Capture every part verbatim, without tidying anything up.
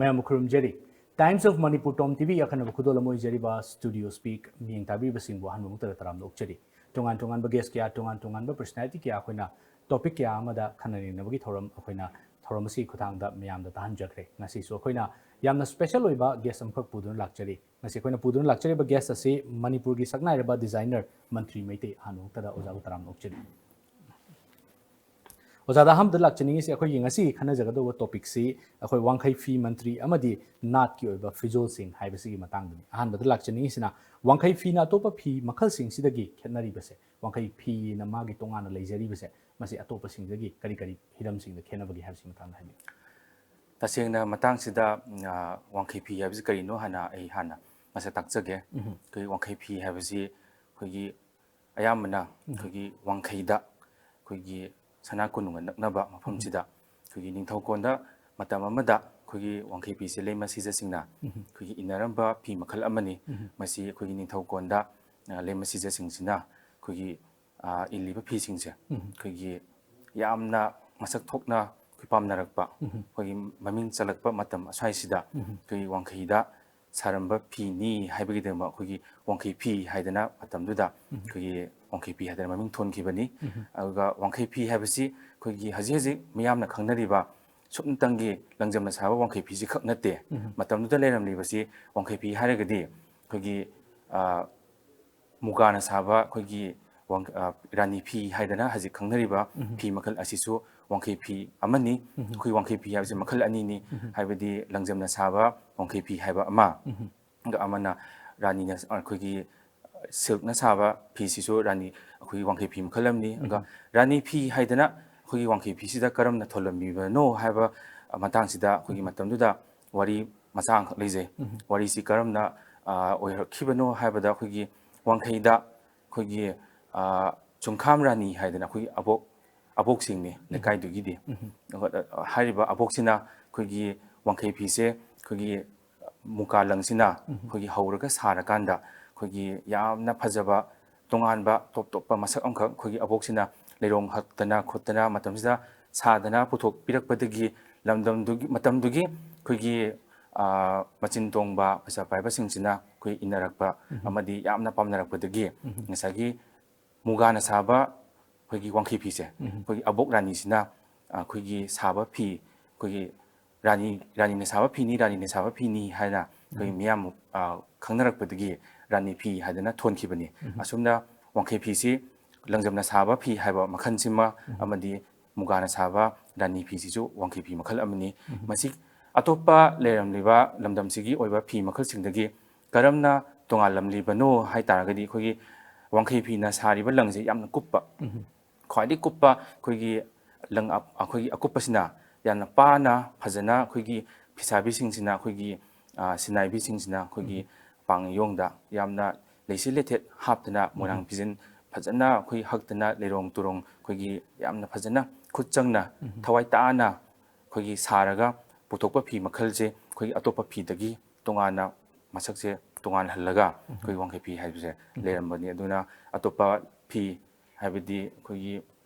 ꯃꯌꯥꯝꯕꯨ ꯈꯨꯔꯨꯝꯖꯔꯤ꯫ Times of Manipur Tom T V ꯑꯈꯟꯅꯕ ꯈꯨꯗꯣꯜ ꯑꯃ ꯑꯣꯏꯖꯔꯤꯕ Studio Speak ꯃꯤꯠꯌꯦꯡ ꯇꯥꯕꯤꯔꯤꯕꯁꯤꯡꯕꯨ ꯑꯍꯥꯟꯕ ꯃꯛꯇꯗ ꯇꯔꯥꯝꯅ ꯑꯣꯛꯆꯔꯤ꯫ ꯇꯣꯉꯥꯟ ꯇꯣꯉꯥꯟꯕ guest ꯀꯌꯥ, ꯇꯣꯉꯥꯟ ꯇꯣꯉꯥꯟꯕ personality ꯀꯌꯥ ꯑꯩꯈꯣꯏꯅ topic ꯀꯌꯥ ꯑꯃꯗ ꯈꯟꯅ ꯅꯩꯅꯕꯒꯤ ꯊꯧꯔꯝ ꯑꯩꯈꯣꯏꯅ ꯊꯧꯔꯝ ꯑꯁꯤꯒꯤ ꯈꯨꯠꯊꯥꯡꯗ ꯃꯤꯌꯥꯝꯗ ꯇꯥꯍꯟꯖꯈ꯭ꯔꯦ꯫ ꯉꯁꯤꯁꯨ ꯑꯩꯈꯣꯏꯅ ꯌꯥꯝꯅ special ꯑꯣꯏꯕ guest ꯑꯃꯈꯛ ꯄꯨꯗꯨꯅ ꯂꯥꯛꯆꯔꯤ꯫ ꯉꯁꯤ ꯑꯩꯈꯣꯏꯅ ꯄꯨꯗꯨꯅ ꯂꯥꯛꯆꯔꯤꯕ guest ꯑꯁꯤ ꯃꯅꯤꯄꯨꯔꯒꯤ ꯁꯛꯅꯥꯏꯔꯕ designer ꯃꯟꯇ꯭ꯔꯤ ꯃꯩꯇꯩ꯫ ꯑꯍꯥꯟꯕ ꯃꯛꯇꯗ ꯑꯣꯖꯥꯕꯨ ꯇꯔꯥꯝꯅ ꯑꯣꯛꯆꯔꯤ꯫ ꯑꯣꯖꯥꯗ ꯑꯍꯥꯟꯕꯗ ꯂꯥꯛꯆꯅꯤꯡꯉꯤꯁꯤ ꯑꯩꯈꯣꯏꯒꯤ ꯉꯁꯤꯒꯤ ꯈꯟꯅꯖꯒꯗꯧꯕ topic ꯁꯤ ꯑꯩꯈꯣꯏ ꯋꯥꯡꯈꯩ ꯐꯤ ꯃꯟꯇ꯭ꯔꯤ ꯑꯃꯗꯤ ꯅꯥꯠꯀꯤ ꯑꯣꯏꯕ ꯐꯤꯖꯣꯜꯁꯤꯡ ꯍꯥꯏꯕꯁꯤꯒꯤ ꯃꯇꯥꯡꯗꯅꯤ꯫ ꯑꯍꯥꯟꯕꯗ ꯂꯥꯛꯆꯅꯤꯡꯉꯤꯁꯤꯅ ꯋꯥꯡꯈꯩ ꯐꯤꯅ ꯑꯇꯣꯞꯄ ꯐꯤ ꯃꯈꯜꯁꯤꯡꯁꯤꯗꯒꯤ ꯈꯦꯠꯅꯔꯤꯕꯁꯦ, ꯋꯥꯡꯈꯩ ꯐꯤꯅ ꯃꯥꯒꯤ ꯇꯣꯉꯥꯟꯅ ꯂꯩꯖꯔꯤꯕꯁꯦ, ꯃꯁꯤ ꯑꯇꯣꯞꯄꯁꯤꯡꯗꯒꯤ ꯀꯔꯤ ꯀꯔꯤ ꯍꯤꯔꯝꯁꯤꯡꯗ ꯈꯦꯠꯅꯕꯒꯦ ꯍꯥꯏꯕꯁꯤꯒꯤ ꯃꯇꯥꯡꯗ ꯍꯥꯏꯕꯤꯌꯨ꯫ ꯇꯁꯦꯡꯅ ꯃꯇꯥꯡꯁꯤꯗ, ꯎꯝ, ꯑ, ꯋꯥꯡꯈꯩ ꯐꯤ ꯍꯥꯏꯕꯁꯤ ꯀꯔꯤꯅꯣ ꯍꯥꯟꯅ ꯑꯩ ꯍꯥꯟꯅ ꯃꯁꯛ ꯇꯥꯛꯆꯒꯦ꯫ ꯎꯝ꯫ ꯑꯩꯈꯣꯏ ꯋꯥꯡꯈꯩ ꯐꯤ ꯍꯥꯏꯕꯁꯤ ꯑꯩꯈꯣꯏꯒꯤ ꯑꯌꯥꯝꯕꯅ ꯎꯝ꯫ ꯑꯩꯈꯣꯏꯒꯤ ꯋꯥꯡꯈꯩꯗ, ꯑꯩꯈꯣꯏꯒꯤ ꯁꯅꯥ ꯀꯣꯅꯨꯡꯒ ꯅꯛꯅꯕ ꯃꯐꯝꯁꯤꯗ, ꯎꯝ꯫ ꯑꯩꯈꯣꯏꯒꯤ ꯅꯤꯡꯊꯧꯀꯣꯟꯗ ꯃꯇꯝ ꯑꯃꯗ ꯑꯩꯈꯣꯏꯒꯤ ꯋꯥꯡꯈꯩ ꯐꯤꯁꯦ ꯂꯩꯃ ꯁꯤꯖꯁꯤꯡꯅ ꯎꯝ꯫ ꯑꯩꯈꯣꯏꯒꯤ ꯏꯟꯅꯔꯝꯕ ꯐꯤ ꯃꯈꯜ ꯑꯃꯅꯤ꯫ ꯎꯝ꯫ ꯃꯁꯤ ꯑꯩꯈꯣꯏꯒꯤ ꯅꯤꯡꯊꯧꯀꯣꯟꯗ, ꯑ, ꯂꯩꯃ ꯁꯤꯖꯁꯤꯡꯁꯤꯅ ꯑꯩꯈꯣꯏꯒꯤ, ꯑ, ꯏꯜꯂꯤꯕ ꯐꯤꯁꯤꯡꯁꯦ ꯎꯝ꯫ ꯑꯩꯈꯣꯏꯒꯤ ꯌꯥꯝꯅ ꯃꯁꯛ ꯊꯣꯛꯅ ꯑꯩꯈꯣꯏ ꯄꯥꯝꯅꯔꯛꯄ, ꯎꯝ꯫ ꯑꯩꯈꯣꯏꯒꯤ ꯃꯃꯤꯡ ꯆꯜꯂꯛꯄ ꯃꯇꯝ ꯑꯁ꯭ꯋꯥꯏꯁꯤꯗ ꯎꯝ꯫ ꯑꯩꯈꯣꯏꯒꯤ ꯋꯥꯡꯈꯩꯗ ꯁꯥꯔꯝꯕ ꯐꯤꯅꯤ ꯍꯥꯏꯕꯒꯤꯗꯃꯛ ꯑꯩꯈꯣꯏꯒꯤ ꯋꯥꯡꯈꯩ ꯐꯤ ꯍꯥꯏꯗꯅ ꯃꯇꯝꯗꯨꯗ ꯎꯝ꯫ ꯑꯩꯈꯣꯏꯒꯤ ꯋꯥꯡꯈꯩ ꯐꯤ ꯍꯥꯏꯗꯅ ꯃꯃꯤꯡ ꯊꯣꯟꯈꯤꯕꯅꯤ꯫ ꯎꯝ꯫ ꯑꯗꯨꯒ ꯋꯥꯡꯈꯩ ꯐꯤ ꯍꯥꯏꯕꯁꯤ ꯑꯩꯈꯣꯏꯒꯤ ꯍꯧꯖꯤꯛ ꯍꯧꯖꯤꯛ ꯃꯤꯌꯥꯝꯅ ꯈꯪꯅꯔꯤꯕ ꯁꯨꯞꯅꯇꯪꯒꯤ ꯂꯪꯖꯝꯅ ꯁꯥꯕ ꯋꯥꯡꯈꯩ ꯐꯤꯁꯤ ꯈꯛ ꯅꯠꯇꯦ꯫ ꯎꯝ꯫ ꯃꯇꯝꯗꯨꯗ ꯂꯩꯔꯝꯂꯤꯕꯁꯤ ꯋꯥꯡꯈꯩ ꯐꯤ ꯍꯥꯏꯔꯒꯗꯤ ꯑꯩꯈꯣꯏꯒꯤ, ꯑ, ꯃꯨꯒꯥꯅ ꯁꯥꯕ ꯑꯩꯈꯣꯏꯒꯤ ꯋꯥꯡ-, ꯑ, ꯔꯥꯅꯤ ꯐꯤ ꯍꯥꯏꯗꯅ ꯍꯧꯖꯤꯛ ꯈꯪꯅꯔꯤꯕ ꯎꯝ꯫ ꯐꯤ ꯃꯈꯜ ꯑꯁꯤꯁꯨ ꯋꯥꯡꯈꯩ ꯐꯤ ꯑꯃꯅꯤ꯫ ꯎꯝ꯫ ꯑꯩꯈꯣꯏ ꯋꯥꯡꯈꯩ ꯐꯤ ꯍꯥꯏꯕꯁꯤ ꯃꯈꯜ ꯑꯅꯤꯅꯤ꯫ ꯎꯝ꯫ ꯍꯥꯏꯕꯗꯤ ꯂꯪꯖꯝꯅ ꯁꯥꯕ ꯋꯥꯡꯈꯩ ꯐꯤ ꯍꯥꯏꯕ ꯑꯃ, ꯎꯝ꯫ ꯑꯗꯨꯒ ꯑꯃꯅ ꯔꯥꯅꯤꯅ, ꯑꯩꯈꯣꯏꯒꯤ silkꯅ ꯁꯥꯕ ꯐꯤꯁꯤꯁꯨ ꯔꯥꯅꯤ, ꯑꯩꯈꯣꯏꯒꯤ ꯋꯥꯡꯈꯩ ꯐꯤ ꯃꯈꯜ ꯑꯃꯅꯤ꯫ ꯑꯗꯨꯒ ꯎꯝ꯫ ꯔꯥꯅꯤ ꯐꯤ ꯍꯥꯏꯗꯅ ꯑꯩꯈꯣꯏꯒꯤ ꯋꯥꯡꯈꯩ ꯐꯤꯁꯤꯗ ꯀꯔꯝꯅ ꯊꯣꯜꯂꯝꯃꯤꯕꯅꯣ ꯍꯥꯏꯕ ꯃꯇꯥꯡꯁꯤꯗ ꯑꯩꯈꯣꯏꯒꯤ ꯎꯝ꯫ ꯃꯇꯝꯗꯨꯗ ꯋꯥꯔꯤ ꯃꯆꯥ ꯑꯃꯈꯛ ꯂꯩꯖꯩ꯫ ꯎꯝ꯫ ꯋꯥꯔꯤꯁꯤ ꯀꯔꯝꯅ, ꯑ, ꯑꯣꯏꯔꯛꯈꯤꯕꯅꯣ ꯍꯥꯏꯕꯗ ꯑꯩꯈꯣꯏꯒꯤ ꯋꯥꯡꯈꯩꯗ ꯑꯩꯈꯣꯏꯒꯤ, ꯑ, ꯆꯨꯡꯈꯥꯝ ꯔꯥꯅꯤ ꯍꯥꯏꯗꯅ ꯑꯩꯈꯣꯏꯒꯤ ꯑꯕꯣꯛ, ꯑꯕꯣꯛꯁꯤꯡꯅꯤ ꯎꯝ꯫ ꯂꯩꯀꯥꯏꯗꯨꯒꯤꯗꯤ꯫ ꯎꯝ꯫ ꯑꯗꯨꯒ, ꯑ, ꯍꯥꯏꯔꯤꯕ ꯑꯕꯣꯛꯁꯤꯅ ꯑꯩꯈꯣꯏꯒꯤ ꯋꯥꯡꯈꯩ ꯐꯤꯁꯦ ꯑꯩꯈꯣꯏꯒꯤ ꯃꯨꯀꯥ ꯂꯪꯁꯤꯅ ꯎꯝ꯫ ꯑꯩꯈꯣꯏꯒꯤ ꯍꯧꯔꯒ ꯁꯥꯔꯀꯥꯟꯗ ꯑꯩꯈꯣꯏꯒꯤ ꯌꯥꯝꯅ ꯐꯖꯕ ꯇꯣꯉꯥꯟꯕ ꯇꯣꯞ ꯇꯣꯞꯄ ꯃꯁꯛ ꯑꯃꯈꯛ ꯑꯩꯈꯣꯏꯒꯤ ꯑꯕꯣꯛꯁꯤꯅ ꯂꯩꯔꯣꯡ ꯍꯛꯇꯅ ꯈꯣꯠꯇꯅ ꯃꯇꯝꯁꯤꯗ ꯁꯥꯗꯅ ꯄꯨꯊꯣꯛꯄꯤꯔꯛꯄꯗꯒꯤ ꯂꯝꯗꯝꯗꯨꯒꯤ, ꯃꯇꯝꯗꯨꯒꯤ ꯑꯩꯈꯣꯏꯒꯤ, ꯑ, ꯃꯆꯤꯟ ꯇꯣꯡꯕ ꯄꯩꯁꯥ ꯄꯥꯏꯕꯁꯤꯡꯁꯤꯅ ꯑꯩꯈꯣꯏ ꯏꯟꯅꯔꯛꯄ ꯑꯃꯗꯤ ꯌꯥꯝꯅ ꯄꯥꯝꯅꯔꯛꯄꯗꯒꯤ ꯉꯁꯥꯏꯒꯤ ꯃꯨꯒꯥꯅ ꯁꯥꯕ ꯑꯩꯈꯣꯏꯒꯤ ꯋꯥꯡꯈꯩ ꯐꯤꯁꯦ ꯑꯩꯈꯣꯏꯒꯤ ꯑꯕꯣꯛ ꯔꯥꯅꯤꯁꯤꯅ ꯑꯩꯈꯣꯏꯒꯤ ꯁꯥꯕ ꯐꯤ, ꯑꯩꯈꯣꯏꯒꯤ ꯔꯥꯅꯤ, ꯔꯥꯅꯤꯅ ꯁꯥꯕ ꯐꯤꯅꯤ, ꯔꯥꯅꯤꯅ ꯁꯥꯕ ꯐꯤꯅꯤ ꯍꯥꯏꯅ ꯑꯩꯈꯣꯏ ꯃꯤꯌꯥꯝ, ꯑ, ꯈꯪꯅꯔꯛꯄꯗꯒꯤ ꯔꯥꯅꯤ ꯐꯤ ꯍꯥꯏꯗꯅ ꯊꯣꯟꯈꯤꯕꯅꯤ꯫ ꯑꯁꯨꯝꯅ ꯋꯥꯡꯈꯩ ꯐꯤꯁꯤ ꯂꯪꯖꯝꯅ ꯁꯥꯕ ꯐꯤ ꯍꯥꯏꯕ ꯃꯈꯜꯁꯤꯃ ꯑꯃꯗꯤ ꯃꯨꯒꯥꯅ ꯁꯥꯕ ꯔꯥꯅꯤ ꯐꯤꯁꯤꯁꯨ ꯋꯥꯡꯈꯩ ꯐꯤ ꯃꯈꯜ ꯑꯃꯅꯤ꯫ ꯃꯁꯤ ꯑꯇꯣꯞꯄ ꯂꯩꯔꯝꯂꯤꯕ ꯂꯝꯗꯝꯁꯤꯒꯤ ꯑꯣꯏꯕ ꯐꯤ ꯃꯈꯜꯁꯤꯡꯗꯒꯤ ꯀꯔꯝꯅ ꯇꯣꯉꯥꯜꯂꯝꯂꯤꯕꯅꯣ ꯍꯥꯏ ꯇꯥꯔꯒꯗꯤ, ꯑꯩꯈꯣꯏꯒꯤ ꯋꯥꯡꯈꯩ ꯐꯤꯅ ꯁꯥꯔꯤꯕ ꯂꯪꯁꯦ ꯌꯥꯝꯅ ꯀꯨꯞꯄ, ꯈ꯭ꯋꯥꯏꯗꯒꯤ ꯀꯨꯞꯄ ꯑꯩꯈꯣꯏꯒꯤ ꯂꯪ ꯑꯞ-, ꯑꯩꯈꯣꯏꯒꯤ ꯑꯀꯨꯞꯄꯁꯤꯅ ꯌꯥꯝꯅ ꯄꯥꯅ ꯐꯖꯅ ꯑꯩꯈꯣꯏꯒꯤ ꯐꯤꯁꯥꯕꯤꯁꯤꯡꯁꯤꯅ, ꯑꯩꯈꯣꯏꯒꯤ, ꯑ, ꯁꯤꯟꯅꯥꯏꯕꯤꯁꯤꯡꯁꯤꯅ ꯑꯩꯈꯣꯏꯒꯤ ꯄꯥꯡꯌꯣꯡꯗ ꯌꯥꯝꯅ ꯂꯩꯁꯤꯜ ꯂꯩꯊꯦꯠ ꯍꯥꯞꯇꯅ, ꯃꯣꯏꯔꯥꯡ ꯐꯤꯖꯤꯟ ꯐꯖꯅ ꯑꯩꯈꯣꯏ ꯍꯛꯇꯅ, ꯂꯩꯔꯣꯡ ꯇꯨꯔꯣꯡ ꯑꯩꯈꯣꯏꯒꯤ ꯌꯥꯝꯅ ꯐꯖꯅ ꯈꯨꯠ ꯆꯪꯅ, ꯊꯋꯥꯏ ꯇꯥꯅ ꯑꯩꯈꯣꯏꯒꯤ ꯁꯥꯔꯒ ꯄꯨꯊꯣꯛꯄ ꯐꯤ ꯃꯈꯜꯁꯦ ꯑꯩꯈꯣꯏꯒꯤ ꯑꯇꯣꯞꯄ ꯐꯤꯗꯒꯤ ꯇꯣꯉꯥꯟꯅ ꯃꯁꯛꯁꯦ ꯇꯣꯉꯥꯟꯍꯜꯂꯒ ꯑꯩꯈꯣꯏꯒꯤ ꯋꯥꯡꯈꯩ ꯐꯤ ꯍꯥꯏꯕꯁꯦ ꯂꯩꯔꯝꯕꯅꯤ꯫ ꯑꯗꯨꯅ ꯑꯇꯣꯞꯄ ꯐꯤ, ꯍꯥꯏꯕꯗꯤ ꯑꯩꯈꯣꯏꯒꯤ